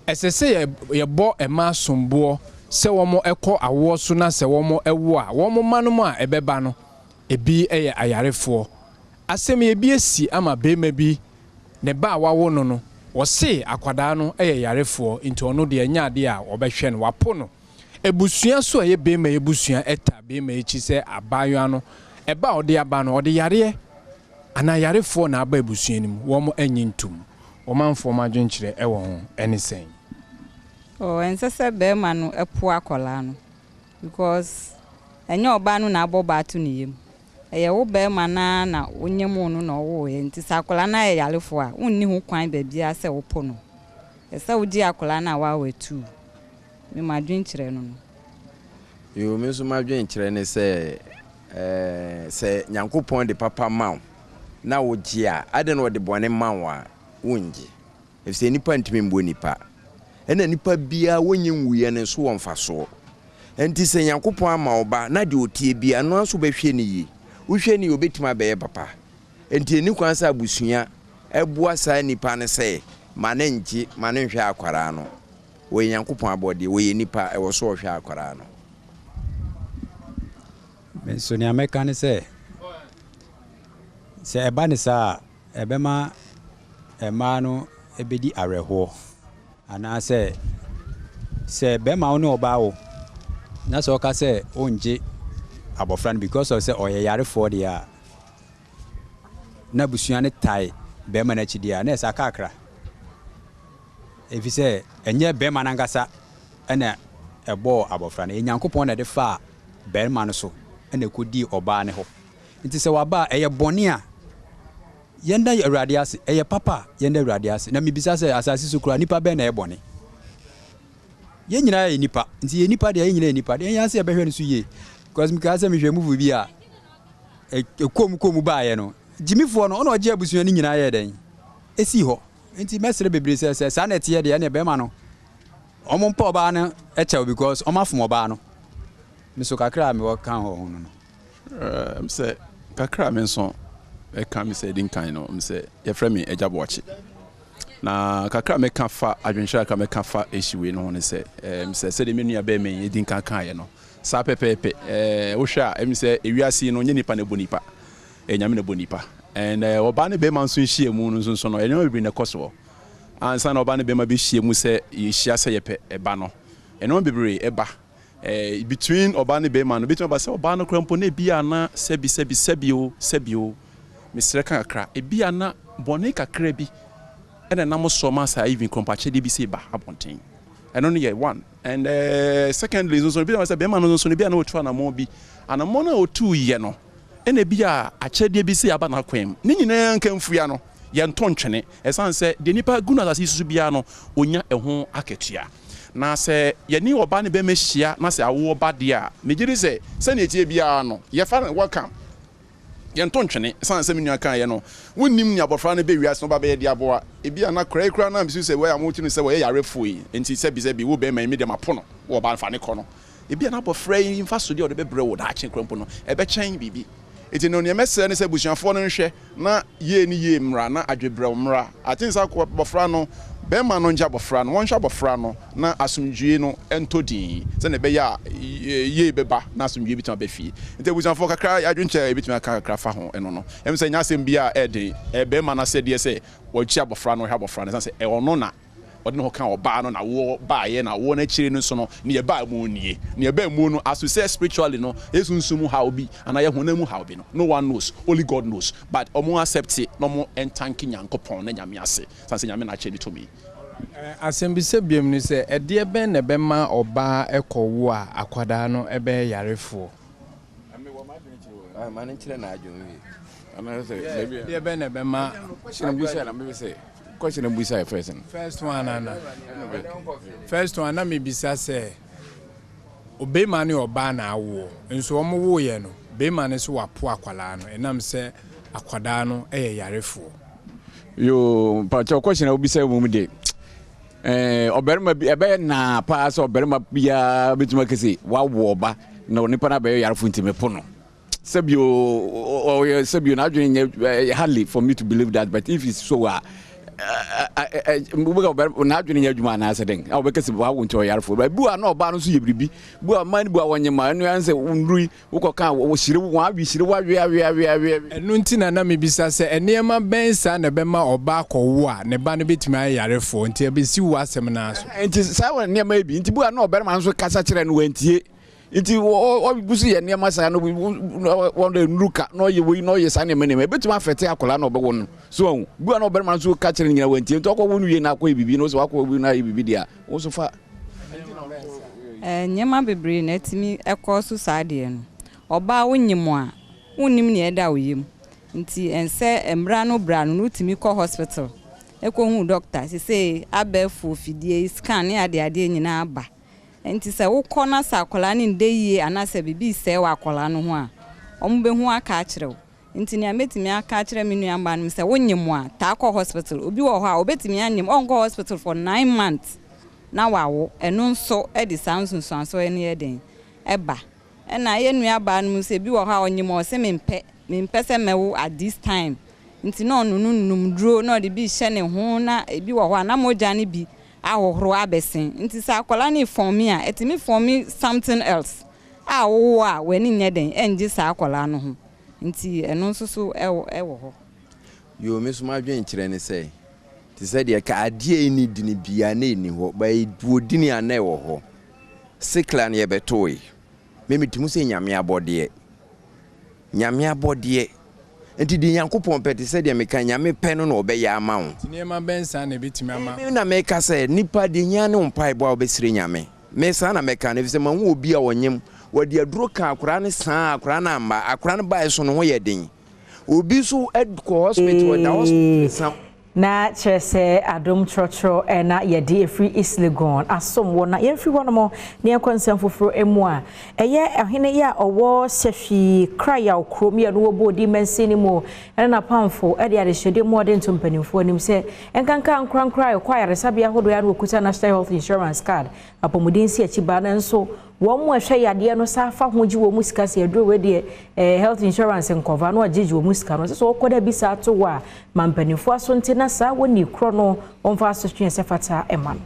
ɛsɛ sɛ yɛbɔ mmaa somboɔ sɛ wɔn kɔ awoɔ so na sɛ wɔn wo a, wɔn mma nom a ɛbɛba no, ebi yɛ ayarefoɔ. Asɛm yi ebi asi ama barima bi Ne ba a wawo no no, wɔse akwadaa no yɛ yarefoɔ nti ɔno deɛ ɛnyɛ adeɛ a wɔbɛhwɛ no, wapo no. Abusua nso a ɛyɛ beema yi abusua taa beema yi akyi sɛ abaayewa no, ɛba a ɔde aba no, ɔde yareɛ anaa yarefoɔ na aba abusua no mu, wɔn nnye ntom. Ɔmanfoɔ mo adwenkyerɛ wɔ ho ne sɛn? Oh ɛnsɛ sɛ bɛɛma no po akwadaa no because ɛnyɛ ɔbaa no na abɔ ba ato ne yam Ɛyɛ wo barima no ara na wonyemoo no na ɔwooɛ nti sɛ akwadaa no ayɛ yarefoɔ a, wonni ho kwan baabiara sɛ wopo no. Ɛsɛ sɛ wogye akwadaa no a woawo atuu. Me m'adwenkyerɛ no no. Yoo me nso m'adwenkyerɛ ne sɛ ɛɛ sɛ Nyankopɔn de papa ma wo na wogye a, adɛn na ɔde bɔne ma wo a wongye? Efisɛ nnipa ntumi mmɔ nnipa. Ɛna nnipa biara wɔnyɛ nwuiɛ no nso wɔ mfasoɔ. Enti sɛ Nyankopɔn ama wo ba na deɛ ɔteɛ biara, ɛno ara nso wobɛhwɛ no yie. Wohwɛ no yie a, ɔbɛtumi abɛyɛ papa. Enti ɛnni kwan sɛ abusua boa saa nipa no sɛ ma no ngye, ma no nhwɛ akwadaa no. Ɔyɛ Nyankopɔn abɔdeɛ, ɔyɛ nipa, ɛwɔ sɛ ɔhwɛ akwadaa no. Me nso nea mɛka ne sɛ, sɛ ɛba no saa a, ɛbɛma mmaa no bɛdi awerɛhoɔ. Anaasɛ sɛ bɛrima wo ne ɔbaa wo na sɛ ɔka sɛ ɔngye abɔfra no because of sɛ ɔyɛ yarefoɔ deɛ a, na abusua no tae bɛrima no akyi deɛ a, na ɛsɛ akakra. Ɛfiri sɛ ɛnyɛ bɛrima no ankasa na ɛbɔɔ abɔfra no, ɛyɛ Nyankopɔn na ɛde faa barima no so na ɛkɔdii ɔbaa no hɔ. Nti sɛ waba a, ɛyɛ bɔne a, yɛnda Awurade ase, ɛyɛ papa a, yɛnda Awurade ase. Na mebisa sɛ, asase so koraa, nnipa bɛn na ɛyɛ bɔne? Yɛn nyinaa yɛ nnipa, nti yɛ nnipa deɛ, yɛn nyinaa yɛ nnipa deɛ, yɛn ase yɛbɛhwɛ no so yie. Because mekaa sɛ mehwɛ movie bi a, ɛkɔɔ mu kɔɔ mu baeɛ no, gyimifoɔ no, ɔna ɔgye abusua no nyinaa yɛɛ dɛn? Ɛsii hɔ. Nti mɛsrɛ bebree sɛ, sɛ saa na ɛteɛ deɛ, ɛneɛ bɛrima no, Ɔmo mpɛ ɔbaa no kyɛw because ɔmo afom ɔbaa no. Me so kakra a mewɔ ka wɔ ho no no. Ɛɛm sɛ kakra a me nso mɛka me sɛ ɛdi nkan no, sɛ yɛfrɛ me Agya Boakye. Na kakra a mɛka fa adwenkyerɛ kakra mɛka fa issue wei no ho ne sɛ, ɛɛm sɛ sɛdeɛ me nua bɛrima yi adi nkan kaeɛ no, saa pɛpɛɛpɛ. Ɛɛ wohwɛ a ɛm sɛ ewiase yi no nyɛ nipa na ɛbɔ nipa, ɛyɛ Nyame na ɛbɔ nipa. And ɔbaa ne bɛrima nso nhyiamu no nso no, nneɛma bebree na ɛkɔ soɔ. Ansa na ɔbaa ne barima bɛhyia mu sɛ yɛhyia sɛ yɛpɛ ba no, nneɛma bebree ba. Between ɔbaa ne barima no, ɛbɛtumi aba sɛ ɔbaa no koraa mpo na ebi a na sɛbi sɛbi sɛbi o sɛbi o, mesrɛ ka kakra, ebi a na bɔne kakra bi ɛna ɛnam soɔ ma saa even krompakyɛdeɛ bi sei ba abɔnten. Ɛno no yɛ one. And secondly nso no, ebi sɛ barima no nso no, ebi a na ɔtu anamɔn bi. Anamɔn a ɔtuiɛ no, ɛna ebi a akyɛdeɛ bi sei aba n'akwan mu. Ne nyinaa nka mfua no, yɛnto ntwene. Ɛsiane sɛ deɛ nnipa gu no asase yi so biara no, ɔnya ɛho akatua. Na sɛ yɛne ɔbaa ne barima hyia na sɛ awoɔ ba deɛ a, megye di sɛ sɛdeɛ ɛteɛ biara no, yɛfa no welcome. Yɛnto ntwene. Ɛsiane sɛ me nua kaeɛ no, wonnim nea abɔfra no bɛ wiase no ɔba bɛyɛ de aboa. Ebia na koraa yi koraa no a mesusu sɛ wei a mote no sɛ wɔyɛ yarefoɔ yi nti sɛbisɛbi wo barima yi me deɛ mapo no, wo ɔbaa no fa no kɔ no. Ebia na abɔfra yi mfasodeɛ a ɔde bɛbrɛ wo daakye koraa mpo no, ɛbɛkyɛn biribi. Enti no, nea mɛsrɛ ne sɛ abusuafoɔ no nhwɛ na yie ne yie mmra, na adwebrɛw mmra. I think sɛ abɔfra no, barima no ngye abɔfra no, wɔnhwɛ abɔfra no na asomdwoeɛ no ntɔ din, sɛdeɛ ɛbɛyɛ a yie bɛba na asomdwoeɛ bɛtumi aba fie. Nti abusuafoɔ, kakra adwenkyerɛ a yɛbɛtumi aka kakra fa ho ɛno no, ɛm sɛ ɛnyɛ asɛm bi a ɛyɛ den. Ɛyɛ barima no asɛdeɛ sɛ ɔgye abɔfra no, ɔhwɛ abɔfra no, ɛsiane sɛ ɛyɛ ɔno na ɔde ne ho kaa ɔbaa no na awoɔ baeɛ, na awoɔ no akyire no nso no, nea ɛbaa mu nie. Nea ɛbaa mu no, as we say spiritually no, ɛyɛ sunsum mu haw bi anaa ɛyɛ honam mu haw bi no, no one knows, only God knows. But wɔn accept na wɔn ntanke Nyankopɔn na Nyame ase, sane sɛ Nyame na akyɛ ne tumi. Asɛmbisa biom ne sɛ, ɛdeɛ bɛn na ɛbɛma ɔbaa kɔwo a akwadaa no bɛyɛ yarefoɔ? Ɛdeɛ bɛn na ɛbɛma. Question na bisa yɛ first no. First one ana. First one na mebisa sɛ obema ne ɔbaa na awoɔ nso wɔn woeɛ no bema no so wapo akwadaa no ɛnam sɛ akwadaa no yɛ yarefoɔ. Yoo mpakyɛw question a wobisa mu de eh, ɔbarima bi ɛbɛyɛ naa paa sɛ ɔbarima biara bɛtumi aka sɛ wawo ɔba na onipa no abɛyɛ yarefo nti mepo no. Sɛbio ɔyɛ sɛbio n'adwene nyɛ hardly for me to believe that but if it's so a wobɛka n'adwene nyɛ adwuma anaasɛ dɛn a wobɛka sɛ wawo nti ɔyarefoɔ ba bi a na ɔbaa no nso yɛ biribi bi a mmaa no bi a wɔnyɛ ma ɛno ayɛ sɛ nnuru yi wokɔka wɔhyire wɔn awe hyire wawe awe awe awe. Ɛno nti na na mebisa sɛ nneɛma bɛn saa na ɛbɛma ɔbaa akɔwo a ne ba no bɛtumi ayɛ yarefoɔ nti ɛbɛsi wo asɛm no ara so. Nti saa wɔ nneɛma yi bi nti bi a na ɔbarima nso kasa kyerɛ no wantie nti ɔgu so yɛ nneɛma saa no wɔn de nnuru ka na ɔyɛ wei na ɔyɛ saa nneɛma nneɛma ebetumi afɛte akwadaa na ɔbɛwɔ no so ɔho bi a na ɔbarima nso ka kyerɛ no nyina wantie nti ɔkɔ wo no wie na akɔyɛ biribi na ɔsɛ wakɔ wie na ayɛ biribi deɛ a wo nso fa. Nneɛma bebree na ɛtumi kɔ so saa deɛ no. Ɔbaa wo nyem a, wonnim nea ɛda wo yam. Nti ɛnsɛ mmra no bra no na wotumi kɔ hospital kɔhu doctor. Sesei abɛɛfo fidie yi, scan ne adeadeɛ nyinaa aba. Enti sɛ wokɔ na sɛ akwadaa no nda yie anaasɛ biribi resɛe wɔ akwadaa no ho a, wɔbɛhu aka akyerɛ wo. Nti nea mɛtumi aka akyerɛ me nua mmaa nom sɛ wonyem a, taa kɔ hospital. Obi wɔ hɔ a, ɔbɛtumi anyem, ɔnkɔ hospital for nine months na wawo. Ɛno nso de saa nsunsuansoɔ no yɛ dɛn? ba. Ɛna yɛn nua baa no mu nso ebi wɔ hɔ a ɔnyem a ɔse mempɛ, mempɛ sɛ mɛwo at this time nti na ɔno no nom duro na ɔde bi rehyɛ ne ho na ebi wɔ hɔ a na mogya no bi ahohoro abɛsen nti sɛ akwadaa no refɔme a ɛtumi fɔme something else a wowo a w'ani nyɛ dɛn ɛngye saa akwadaa no ho nti ɛno nso so ɛwɔ hɔ. Yoo me nso m'adwenkyerɛ ne sɛ te sɛ deɛ ka adeɛ a ɛnni dini biara na ɛnni hɔ but ɛwɔ dini a na ɛwɔ hɔ. Sikla no yɛbɛtoe. Me metumi sɛ Nyame abɔdeɛ. Nyame abɔdeɛ. Nti deɛ Nyankopɔn pɛ te sɛ deɛ meka Nyame pɛ no na ɔbɛyɛ ama wo. Nti nneɛma bɛn saa na ɛbɛtumi ama. Me na meka sɛ nipa deɛ hia ne wo mpaebɔ a wobɛsrɛ Nyame. Me saa na mɛka no efisɛ mahu obi a ɔnyem wɔde aduro kaa akwadaa no saa akwadaa no amma akwadaa no baeɛ so ne ho yɛ den. Obi nso kɔ hospital ɔda hospital sa. Na kyerɛ sɛ adom trɔtrɔ na yɛde ɛfiri East Legon asom wɔ na yɛmfiri hɔ nom na yɛnkɔ nsɛm foforɔ mu a ɛyɛ ɔhene yi a ɔwɔ Sɛhwi Krayaw kurom yɛ no wɔ Bodi mansini mu ɛne n'apamfo de adehyɛdeɛ mu ɔde nto mpanimfoɔ anim sɛ nkanka ankorankora a ɛkɔ ayaresabea ahodoɔ a na wɔkuta National Health Insurance Card apɔmuden si akyi ba nanso Wɔn a ɛhwɛ yadeɛ no saa fa ho gye wɔn sika sɛ aduro wei deɛ eh, health insurance nkɔva na wɔgyegye wɔn sika no. Sɛ sɛ wɔkɔ da bi saa to hɔ a, ma mpanimfoɔ aso nte na saa wɔnni korɔ no wɔmfa asotwe a ɛsɛ fata ma no.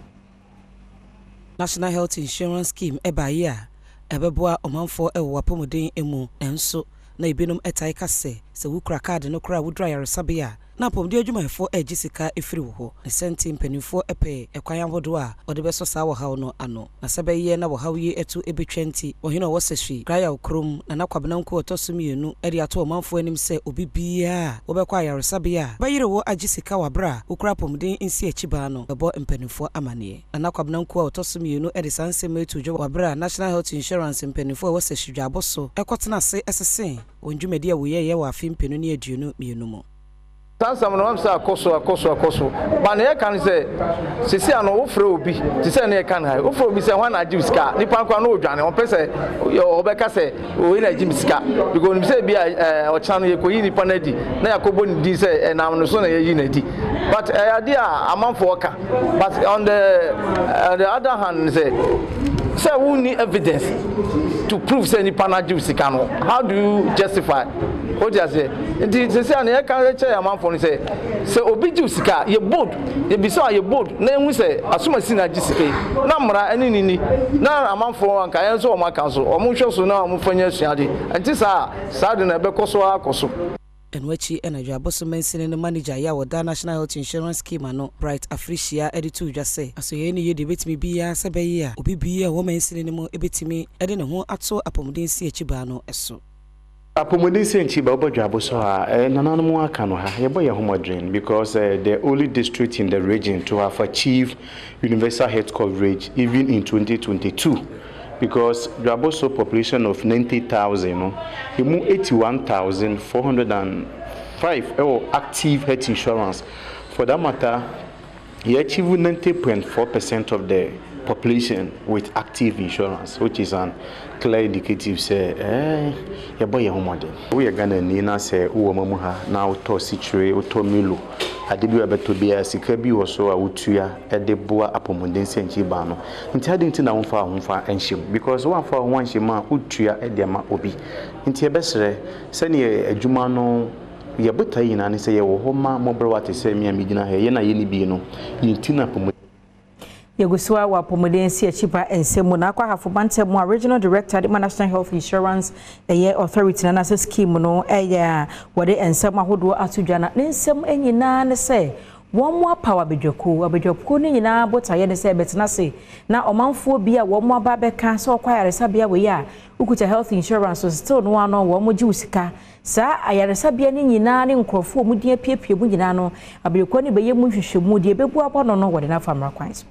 National Health Insurance Scheme baeɛ a, ɛbɛboa ɔmanfoɔ wɔ wɔn apɔmuden mu. Nanso, na ebinom taa ka sɛ, sɛ wokura kaade no koraa a woduru ayaresabea a, Na apɔmuden adwumayɛfoɔ regye sika firi wo hɔ. Ne saa nti mpanimfoɔ pɛ ɛkwan ahodoɔ a wɔde bɛsɔ saa ɔhaw no ano. Na sɛ ɛbɛyɛ na ɔhaw yi to bɛtwa nti, ɔhene a ɔwɔ Sehwi, Krayaw kurom, Nana Kwabena Nku a ɔtɔ so mmienu de ato ɔmanfoɔ anim sɛ obi biara a wobɛkɔ ayaresabea a bɛyere wo agye sika wɔ aberɛ a wokura apɔmuden nsiakyibaa no bɛbɔ mpanimfoɔ amaneɛ. Nana Kwabena Nku a ɔtɔ so mmienu de saa nsɛm yi too dwa wɔ aberɛ a National Health Insurance mpanimfoɔ a ɛwɔ Sehwi Dwaabo so kɔtena ase sesee wɔn dwumadi a wɔyɛeɛ wɔ afe mpenu ne 22 mu. Saa nsɛm no, woahu sɛ akɔ so, akɔ so, akɔ so. But nea yɛka ne sɛ, seesei ano wofrɛ obi, te sɛ nea yɛka no ha yi, wofrɛ obi sɛ hwan na agye wo sika a, nipa no koraa no ɔredwane, ɔmpɛ sɛ ɔbɛka sɛ wei na agye me sika. Because onim sɛ ebi a ɔkyena no yɛkɔyi nipa no adi, na yɛakɔbɔ ne din sɛ ɛnam ne so na yɛayi no adi. But ɛyɛ adeɛ a amanfoɔ ka. But on the on the other hand sɛ sɛ wonni evidence to prove sɛ nipa no agye wo sika no, how do you justify? Wote aseɛ? Nti sɛsɛ a nea yɛka kyerɛ yɛn amanfoɔ no sɛ sɛ obi gye wo sika a, yɛ bold, yɛbisa a yɛ bold na yɛhu sɛ asomasi na agye sika yi na mmara ne ne ni na amanfoɔ anka yɛn nso wɔn aka nso wɔn nhwɛ so na wɔn fa nyɛ asuade. Ɛnte saa a, saa de no ɛbɛkɔ so ara akɔ so. Ɛno akyi na Dwaboso mansini no manager yi a ɔda National Health Insurance Scheme ano, Bright Afrihyia de too dwa sɛ, asoɛeɛ no yɛ deɛ ɛbɛtumi biara sɛ ɛbɛyɛ a obi biara a ɔwɔ mansini no mu bɛtumi de ne ho ato apɔmuden nsiakyibaa no so. Apɔmuden nsiakyibaa wobɔ Dwaboso a, eh, nananom aka no ha, yɛbɔ yɛn ho mmɔdren because eh, the only district in the region to have achieved universal health coverage even in 2022. Because Dwaboso population of 90,000 no, emu 81,405 ɛwɔ active health insurance. For that matter, yɛ achieve 90.4% of the population with active insurance, which is an clear indicative sɛ eh, yɛbɔ yɛn ho mmɔden. Woyɛ Ghanani na sɛ wowɔ ma mu ha na wotɔ sikyire, wotɔ Milo, ade bi a wobɛtɔ biara, sika bi wɔ so a wotua de boa apɔmuden sɛnkyibaa no. Nti adɛn nti na womfa wo ho mfa nhyɛ mu? Because woamfa wo ho anhyɛ mu a, wotua de ama obi. Nti yɛbɛsrɛ, sɛdeɛ adwuma no, yɛn botaeɛ nyinaa ne sɛ yɛwɔ hɔ ma mmɔborɔwa te sɛ me a megyina ha yi, yɛn a yɛnni bi no, yɛn ti no apɔmuden. Yɛgu so ara wɔ apɔmuden nsiakyipa nsɛm mu na akɔ Ahafo mantam mu a Regional Director de ma National Health Insurance ɛyɛ Authority no anaasɛ scheme no ɛyɛ a wɔde nsɛm ahodoɔ ato dwa na ne nsɛm nyinaa ne sɛ wɔn apaw abadwakuo. Abadwakuo no nyinaa botaeɛ ne sɛ ɛbɛtena ase na ɔmanfoɔ bi a wɔn aba abɛka sɛ ɔkɔ ayaresabea wei a wokuta health insurance so still no ano wɔn gye wo sika. Saa ayaresabea no nyinaa ne nkurɔfoɔ a wɔn din apiepie mu nyinaa no, abadwakuo no bɛyɛ mu nhwehwɛmu, deɛ ɛbɛbu abɔ no no wɔde no afa mmara kwan so.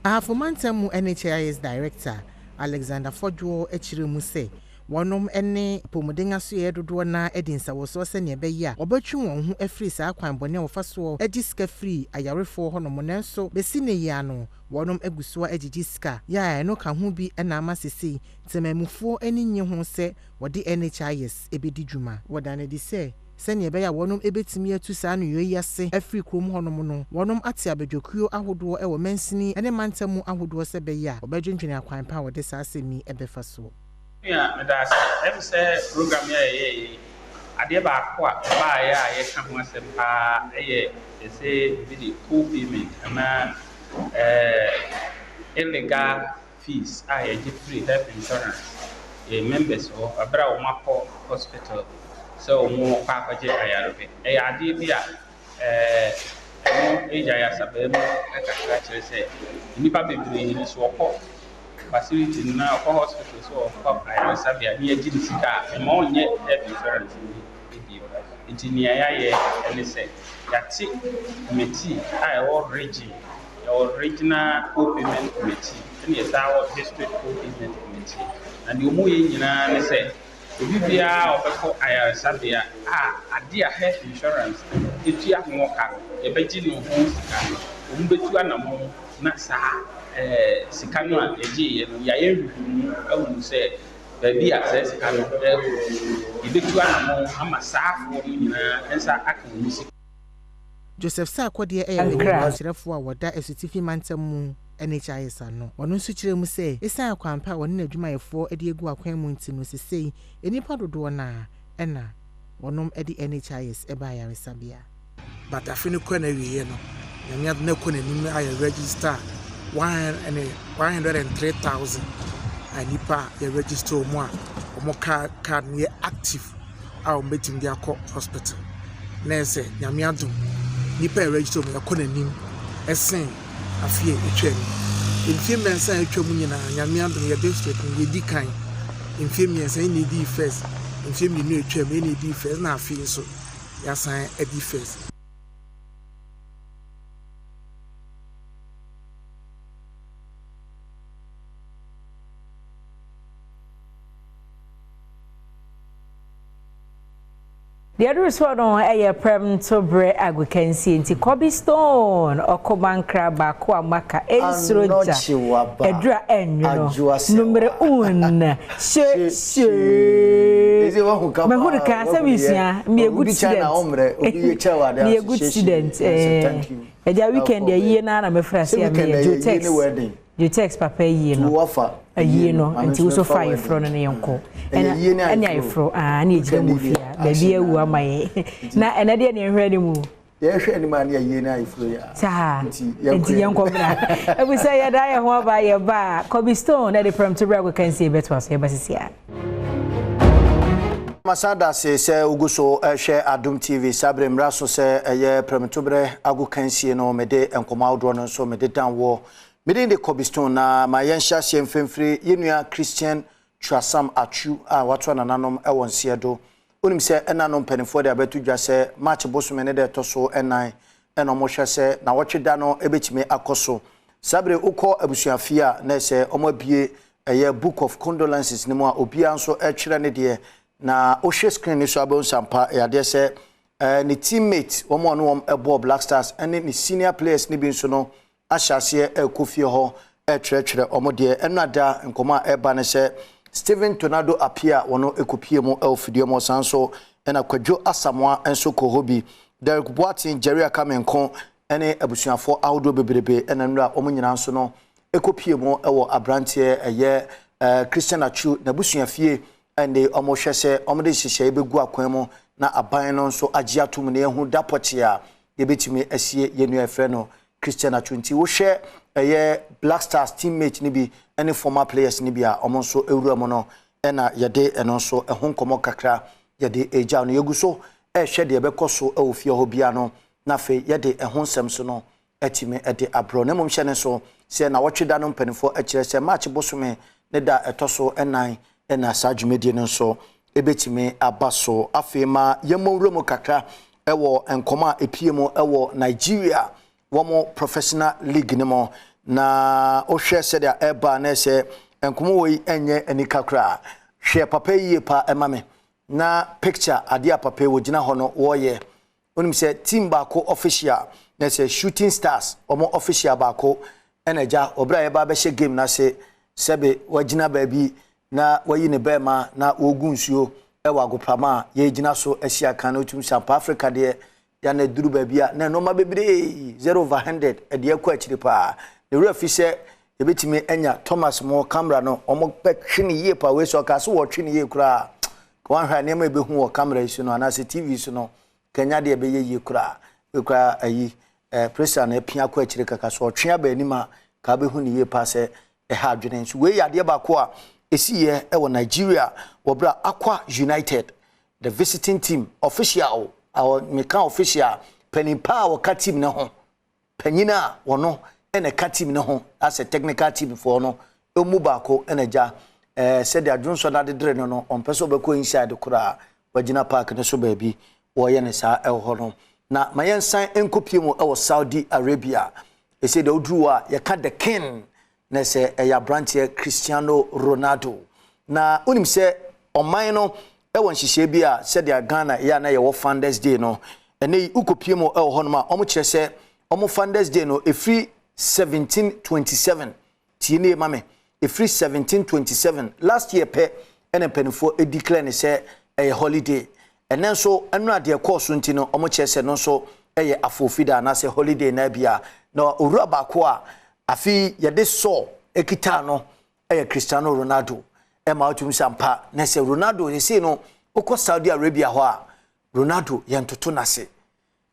Ahafo Mantam mu NHIS Director, Alexander Fodjour kyerɛɛ mu sɛ wɔnom ne apɔmuden asoɛeɛ dodoɔ no ara adi nsawɔsoɔ sɛdeɛ ɛbɛyɛ a wɔbɛtwe wɔn ho afiri saa kwan bɔne a wɔfa soɔ gye sika firi ayarefoɔ hɔnom nanso bɛsi nnɛ yi ara no wɔnom agu soɔ agyegye sika yɛ a ɛno ka ho bi na ama sesei temanmufoɔ ani nnye ho sɛ wɔde NHIS bɛdi dwuma. Wɔda no adi sɛ. Sɛnea ɛbɛyɛ a wɔnom bɛtumi atu saa nneyɔɛ yi ase afiri kurom hɔnom no, wɔnom ate abadwakuo ahodoɔ wɔ mansini ne mantam mu ahodoɔ sɛ ɛbɛyɛ a wɔbɛdwendwene akwan pa a wɔde saa asɛm yi bɛfa soɔ. Nua, meda ase. Ɛyɛ me sɛ program yi a yɛyɛeɛ yi, adeɛ baako a ɛbaeɛ a yɛka ho asɛm pa ara yɛ yɛse biribi de co-payment anaa illegal fees a yɛgye firi health insurance yɛn members hɔ berɛ a wɔakɔ hospital sɛ wɔrekɔ akɔgye ayarehwɛ. Ɛyɛ adeɛ bi a ɛno gya yɛn asabaa mu kakra kyerɛ sɛ nnipa bebree no sɛ wɔkɔ facility no na ɔkɔ hospital sɛ ɔkɔ ayaresabea na yɛgye ne sika a, ɛmma ɔnyɛ health insurance no bio. Nti nea yɛayɛ ne sɛ yɛate committee a ɛwɔ region, yɛwɔ regional co-payment committee ɛna yɛsan wɔ district co-payment committee. Na deɛ wɔyɛ nyinaa ne sɛ obi biara a ɔbɛkɔ ayaresabea a ade a health insurance tua ho ka no, yɛbɛgye no ho sika no, wɔbɛtu anammɔn na saa sika no a yɛgyeeɛ no, yɛayɛ nhwehwɛmu ahunu sɛ baabi a saa sika no rekɔ no, yɛbɛtu anammɔn ama saafoɔ no nyinaa nsa aka wɔn sika. Joseph Sarkodie yɛ panyin kwankyerɛfoɔ a wɔda Asutifi mantam mu NHIS ano. Ɔno nso kyerɛɛ mu sɛ, esiane akwan pa a wɔne n'adwumayɛfoɔ de agu akwan mu nti no, sesei nnipa dodoɔ no ara na wɔnom de NHIS ba ayaresabea. But afe no kɔ n'awieɛ no, Nyame adom na ɛkɔ n'anim a yɛ register 103,000 a nnipa a yɛ register wɔn a wɔn card card no yɛ active a wɔn bɛtumi de akɔ hospital. Na ɛyɛ sɛ Nyame adom nnipa a yɛ register wɔn yɛkɔ n'anim ɛsen afe a ɛtwa mu. Mfie mmiɛnsa a atwa mu nyinaa Nyame adom yɛ district no yɛdi kan. Mfie mmiɛnsa yɛn na yɛdii first, mfie mmienu a atwa mu yɛn na yɛdii first na afe yi nso yɛasan adi first. Deɛ ɛduru soɔ no yɛ prɛmtoberɛ agokansie nti Kobe Stone ɔkomankra baako a maka ɛnsuro gya aduru a ɛnwono numere un hye hyee mahu no kan sɛ mesua meyɛ good student meyɛ good student ɛgya weekend ayie no ara na mɛfiri ase a meyɛ Jotex Jotex papa ayie no ayie no nti wo so fa ayeforo no ne yɛnkɔ ɛne ayeforo ɛne ɛgyina mu fie a baabi awu ama yɛn na ɛnɛ deɛ ne yɛhwɛ ne mu yɛhwɛ anim a ne ayie ne ayeforo yi a saa nti yɛnkɔ bra ɛbu sɛ yɛda yɛ ho aba yɛba a Kobe Stone ɛde prɛm to berɛ agokansie bɛtoa so yɛba sisi a. Masan da ase sɛ wogu so rehwɛ Adom TV. Saa bere mmra so sɛ ɛyɛ prɛmtoberɛ agokansie no mede nkɔmmɔ ahodoɔ no nso mede dan woɔ. Me din de Kobe Stone na ma yɛnhyɛ aseɛ mfimfiri yɛn nua Christian Twasam Atsu a watoa nananom wɔ nseɛ do. Wonim sɛ ɛna no mpanimfoɔ de abɛto dwa sɛ March bosome ne da ɛtɔ so nnan na wɔhwɛ sɛ nawɔtwe da no bɛtumi akɔ so. Saa bere wokɔ abusuafie a na ɛsɛ wɔabue ɛyɛ Book of Condolences no mu a obiara nso retwerɛ ne deɛ na wohwɛ screen no so a wobɛhu sɛ ampa ɛyɛ adeɛ sɛ eh, ne teammate wɔn a ɔne wɔn bɔɔ Black Stars ne ne senior players no bi nso no ahyɛ aseɛ rekɔ fie hɔ retwerɛtwerɛ wɔn deɛ. Ɛno ada nkɔmmɔ a ɛreba ne sɛ Stephen Tornado Appiah wɔn kɔpie mu wɔ fidua mu ɔsan so ɛna Kwadwo Asamoah nso kɔ hɔ bi. Derek Boateng, Jerry Akamenko ne abusuafoɔ ahodoɔ bebrebe ɛna nnura wɔn nyinaa nso no kɔpie mu wɔ aberanteɛ ɛyɛ Christian Atsu n'abusuafie ɛnde wɔhwɛ sɛ wɔde nhyehyɛe bɛgu akwan mu na aban no nso agye atom na yɛahu da pɔtee a yɛbɛtumi asie yɛn nua yɛfrɛ no Christian Atsu. Nti wohwɛ ɛyɛ Black Stars teammate no bi ne former players no bi a wɔn nso wura mu no ɛna yɛde ɛno nso ɛho nkɔmmɔ kakra yɛde regyaw no. Yɛgu so ɛrehwɛ deɛ ɛbɛkɔ so wɔ fie hɔ biara no na afei yɛde ɛho nsɛm so no atumi de abrɛ. Na mmom hyɛ no nso sɛ nawɔtwe da no mpanimfoɔ kyerɛ sɛ March bosome ne da a ɛtɔ so nnan na saa dwumadie no nso ɛbɛtumi aba so. Afei ma yɛmmɔ nwura mu kakra wɔ nkɔmmɔ a ɛpie mu wɔ Nigeria wɔn professional league no mu. Na wohwɛ sɛdeɛ ɛba na ɛsɛ nkɔmmɔ wɔ yi nyɛ anika koraa. Hwɛ papa yi yie paa ɛma me. Na picture adeɛ a papa yi wɔgyina hɔ no wɔreyɛ. Wonim sɛ team baako official na sɛ Shooting Stars wɔn official baako ɛna agya wɔ berɛ a yɛba abɛhyɛ game no ase sɛbe wagyina baabi na wayi ne bɛɛma na wɔregu nsuo. wɔ agoprama a yɛregyina so asi akan no wotumi sɛ ampa Africa deɛ yɛ na aduru baabi a na nneɛma bebree zero over hundred ɛde akɔ akyiri paa. Ne werɛ fi sɛ yɛbɛtumi anya Thomas mo camera no wɔn bɛtwe ne yie paa wei sɛ ɔkaa so wɔtwe ne yie koraa wɔanhwɛ a nneɛma yɛbɛhu wɔ camera yi so no anaasɛ TV so no kanya deɛ ɛbɛyɛ yie koraa wei koraa ayi ɛɛ Priscilla na apia kɔ akyire kaka so ɔtwe aba anim a ka bɛhu ne yie paa sɛ ɛha adwene nso wei yɛ adeɛ baako a ɛsiiɛ wɔ Nigeria wɔ berɛ a Akwa United the visiting team official a meka official panin pa a wɔka team no ho panyin a wɔno na ɛka team no ho asɛ technical team foɔ no emu baako na gya ɛɛ sɛdeɛ adwonsɔ no adedere no no ɔmpɛ sɛ ɔbɛkɔ inside koraa wagyina park no so baabi wɔyɛ no saa ɛwɔ hɔ no na ma yɛnsan nkɔpie mu ɛwɔ Saudi Arabia ɛsɛ deɛ woduru hɔ a yɛka the king na sɛ ɛyɛ aberanteɛ Cristiano Ronaldo na wonim sɛ ɔman no ɛwɔ nhyehyɛe bi a sɛdeɛ Ghana yɛ a na yɛwɔ Founders Day no ɛnɛ yi wokɔpie mu ɛwɔ hɔnom a wɔn kyerɛ sɛ wɔn Founders Day no ɛfiri 1727 tie nie ma me ɛfiri 1727 last year pɛ ɛna mpanimfoɔ declare ne sɛ ɛyɛ holiday ɛnɛ nso ɛno adeɛ kɔɔ so nti no wɔn kyerɛ sɛ no nso ɛyɛ afofida anaasɛ holiday na bi a na owura baako a afei yɛde sɔɔ ekita no ɛyɛ Cristiano Ronaldo ɛma wotumi sɛ ampa na sɛ Ronaldo yɛsei no wokɔ Saudi Arabia hɔ a Ronaldo yɛntoto n'ase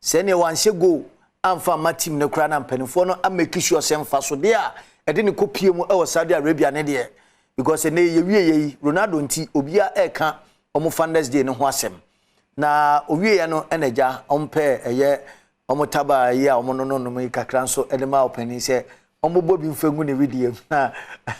sɛ neɛ wanhyɛ goal amfa amma team no koraa na mpanimfoɔ no amake sure sɛ mfasodeɛ a ɛde ne kɔ pie mu ɛwɔ Saudi Arabia ne deɛ because ɛnɛ yɛwie yɛ yi Ronaldo nti obiara ɛreka ɔmo Founders Day no ho asɛm na owie yɛ no ɛna gya ɔmo pɛ ɛyɛ ɔmo taba yi a ɔmo no nom yi kakra nso ɛde ma ɔpanin sɛ ɔmo bɔ bi nfa ngu ne widie mu na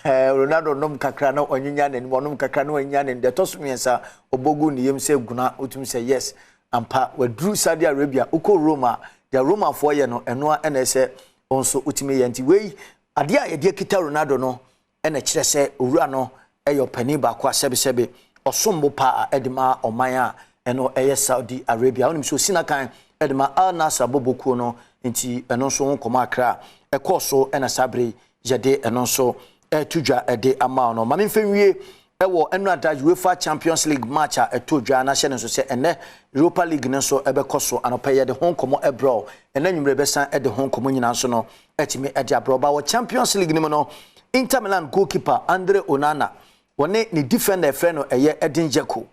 ɛɛ Ronaldo nom kakra na ɔnyinya n'anim ɔnom kakra na ɔnyinya n'anim deɛ ɛtɔ so mmiɛnsa ɔbɔ gu ne yam sɛ guna otum sɛ yes ampa waduru Saudi Arabia wokɔ Rome a deɛ Romafoɔ yɛ no ɛnoa ɛna ɛsɛ nso wotumi yɛ nti wei adeɛ a yɛde akita Ronaldo no ɛna kyerɛ sɛ owura no ɛyɛ ɔpanin baako a sɛbesɛbe ɔsom bo paa ɛde ma ɔman a ɛno ɛyɛ Saudi Arabia wonim sɛ osi n'akan ɛde ma Al Nassr bɔbɔkuo no nti ɛno nso ho nkɔmɔ akra ɛkɔɔ so ɛna saa bere yɛde ɛno nso ɛto dwa ɛde ama no maame mfɛ nwie ɛwɔ ɛno UEFA Champions League match a ɛto dwa na hyɛ no nso sɛ ɛnɛ Europa League no nso ɛbɛkɔ so anɔpɛ yɛde ho nkɔmɔ ɛbrɛw ɛnɛ nwumire bɛsan ɛde ho nkɔmɔ nyinaa nso no ɛtumi ɛde abrɛw ba wɔ Champions League no mu no Inter Milan goalkeeper Andre Onana wɔne ne defender ɛfrɛ no ɛyɛ Edin Dzeko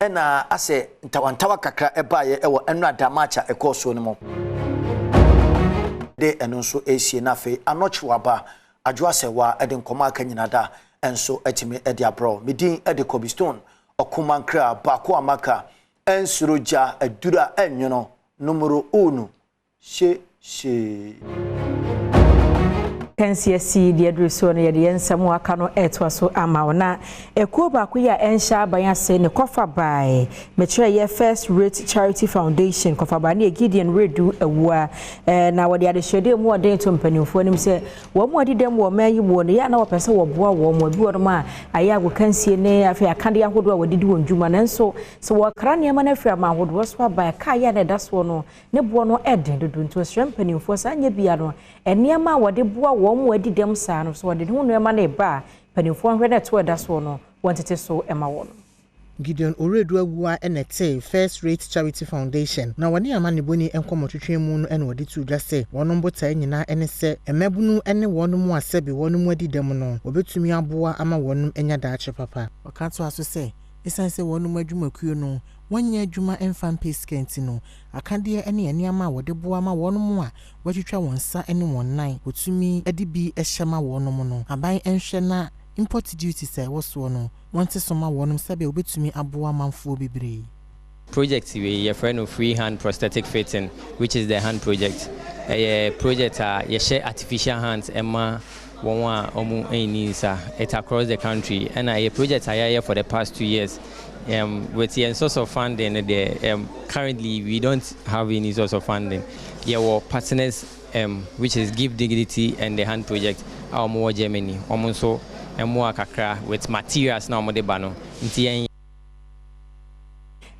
ɛna asɛ ntawantawa kakra ɛbaeɛ ɛwɔ ɛno ada match a ɛkɔɔ so no mu de ɛno nso ɛresie na afei anɔkyewa adwo asɛwa ɛde nkɔmɔ aka nyina da ɛnso ɛtumi ɛde abrɛw medin ɛde Kobe Stone ɔkomankra baako amaka ɛnsoro gya adura ɛnwono numero uno hye hye. Kansi asi deɛ aduru soɔ no yɛde yɛn nsɛm aka no ɛtoa so ama wo na ekuo baako yi a ɛnhyɛ aban ase ne kɔfa bae mekyerɛ yɛ First Rate Charity Foundation kɔfa bae ne yɛ Gideon Redu Awua ɛɛ na wɔde adehyɛdeɛ mu ɔden to mpanimfoɔ anim sɛ wɔn mu adi dɛm wɔ ɔman yi mu no yɛ a na wɔpɛ sɛ wɔboa wɔn mu ebi wɔn a ayɛ agokansie ne afei akadeɛ ahodoɔ a wɔde di wɔn dwuma nanso sɛ wɔkra nneɛma no afiri ama ahodoɔ so aba kaa yɛ a na ɛda soɔ no ne boɔ no ɛden dodo nti wɔsrɛ mpanimfoɔ saa nyɛ bia no nneɛma a wɔde boa wɔn mu adi dɛm saa no so wɔde ne ho nneɛma no ba a mpanimfoɔ nhwɛ no ɛto ɛda soɔ no wɔn so ma wɔn. Gideon Oredu Awua ɛna ɛte First Rate Charity Foundation na wɔne amanebɔni nkɔmmɔtwetwe mu no ɛna wɔde to dwa sɛ wɔn botae nyinaa ɛne sɛ mmabunu ne wɔn mu asɛbe wɔn mu adi dɛm no wɔbɛtumi aboa ama wɔn anya daakye papa. Ɔka toa so sɛ ɛsiane sɛ wɔn adwumakuo no wɔnyɛ adwuma mfa mpɛ sika nti no akadeɛ ne nneɛma a wɔde boa ma wɔn mu a wɔatwitwa wɔn nsa ne wɔn nan wɔtumi de bi hyɛ ma wɔn no aban nhwɛ na import duties a ɛwɔ soɔ no wɔnte so ma wɔn sɛdeɛ wɔbɛtumi aboa amanfoɔ bebree. Project wei yɛfrɛ no free hand prosthetic fitting, which is the hand project. Ɛyɛ project a yɛhyɛ artificial hands ɛma wɔn a wɔn nni nsa. It's across the country ɛna ɛyɛ project a yɛayɛ for the past 2 years. With yɛn source of funding deɛ, currently we don't have any source of funding. Yɛwɔ partners, which is Give Dignity and the Hand Project a wɔn wɔ Germany. Wɔn nso mmoa kakra with materials na wɔde ba no nti yɛn.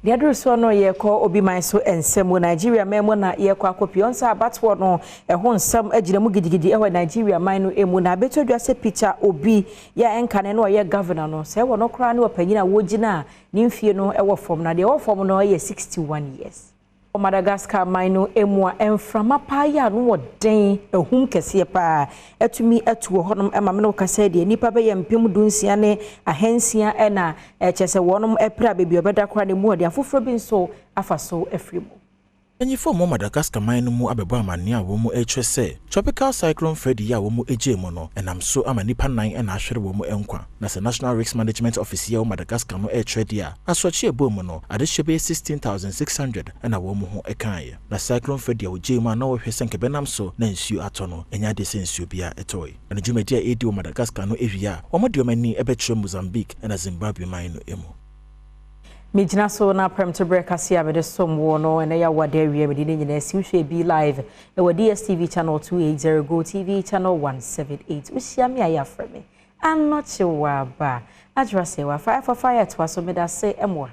Deɛ aduru soɔ no, yɛrekɔ obi man so nsɛm mu. Nigeria man mu na yɛrekɔ akɔpie. Ɔn sɛ abatoɔ no ɛho nsɛm agyina mu gidigidi ɛwɔ Nigeria man no mu. Na abɛtɔ dwa sɛ Peter Obi yɛ a ɛnkane no ɔyɛ governor no, sɛ ɛwɔ no koraa ne ɔpanyin a wɔgyina a ne mfie no ɛwɔ fam, na deɛ ɛwɔ fam no ɛyɛ 61 years. Madagascar man no mu a, mframa paa yɛ ano wɔ den, ahum kɛseɛ paa atumi atu wɔ hɔnom ma mene wo kasa deɛ, nnipa bɛyɛ 16,600 ɛna ɛkyɛ sɛ wɔnom ɛpere a baabi ɔbɛda koraa ne mu ɔde afoforɔ bi nso afa so afiri mu. Mpanyinfoɔ a wɔwɔ Madagascar man no mu abɛbɔ amanneɛ a wɔn rekyerɛ sɛ Tropical Cyclone Freddy yi a wɔn gyee mu no nam so ama nnipa nnan na ahwere wɔn nkwa. Na sɛ National Risk Management Office yi a ɛwɔ Madagascar no rekyerɛ deɛ a, asorɔkye a ɛbɔɔ mu no, adehyeɛ bɛyɛ 16,600 na wɔn ho kaeɛ. Na Cyclone Freddy a wɔgyee mu a na wɔhwɛ sɛ nka ɛbɛnam so na nsuo atɔ no, ɛnyɛ adeɛ sɛ nsuo biara tɔe. Na ne dwumadi a ɛredi wɔ Madagascar no awie a, wɔde wɔn ani bɛkyerɛ Mozambique na Zimbabwe man no mu. Megyina so na prɛmtoberɛ kase a mede som wo no ɛnɛ yɛ awade awie, mede ne nyinaa si. Wohwɛ bi live ɛwɔ DSTV channel 280, Go TV channel 178. Wohyia me a, yɛafrɛ me Anɔkye Waba Adwera sɛ wafa ɛfafa yɛtoa so. Meda se mmoa.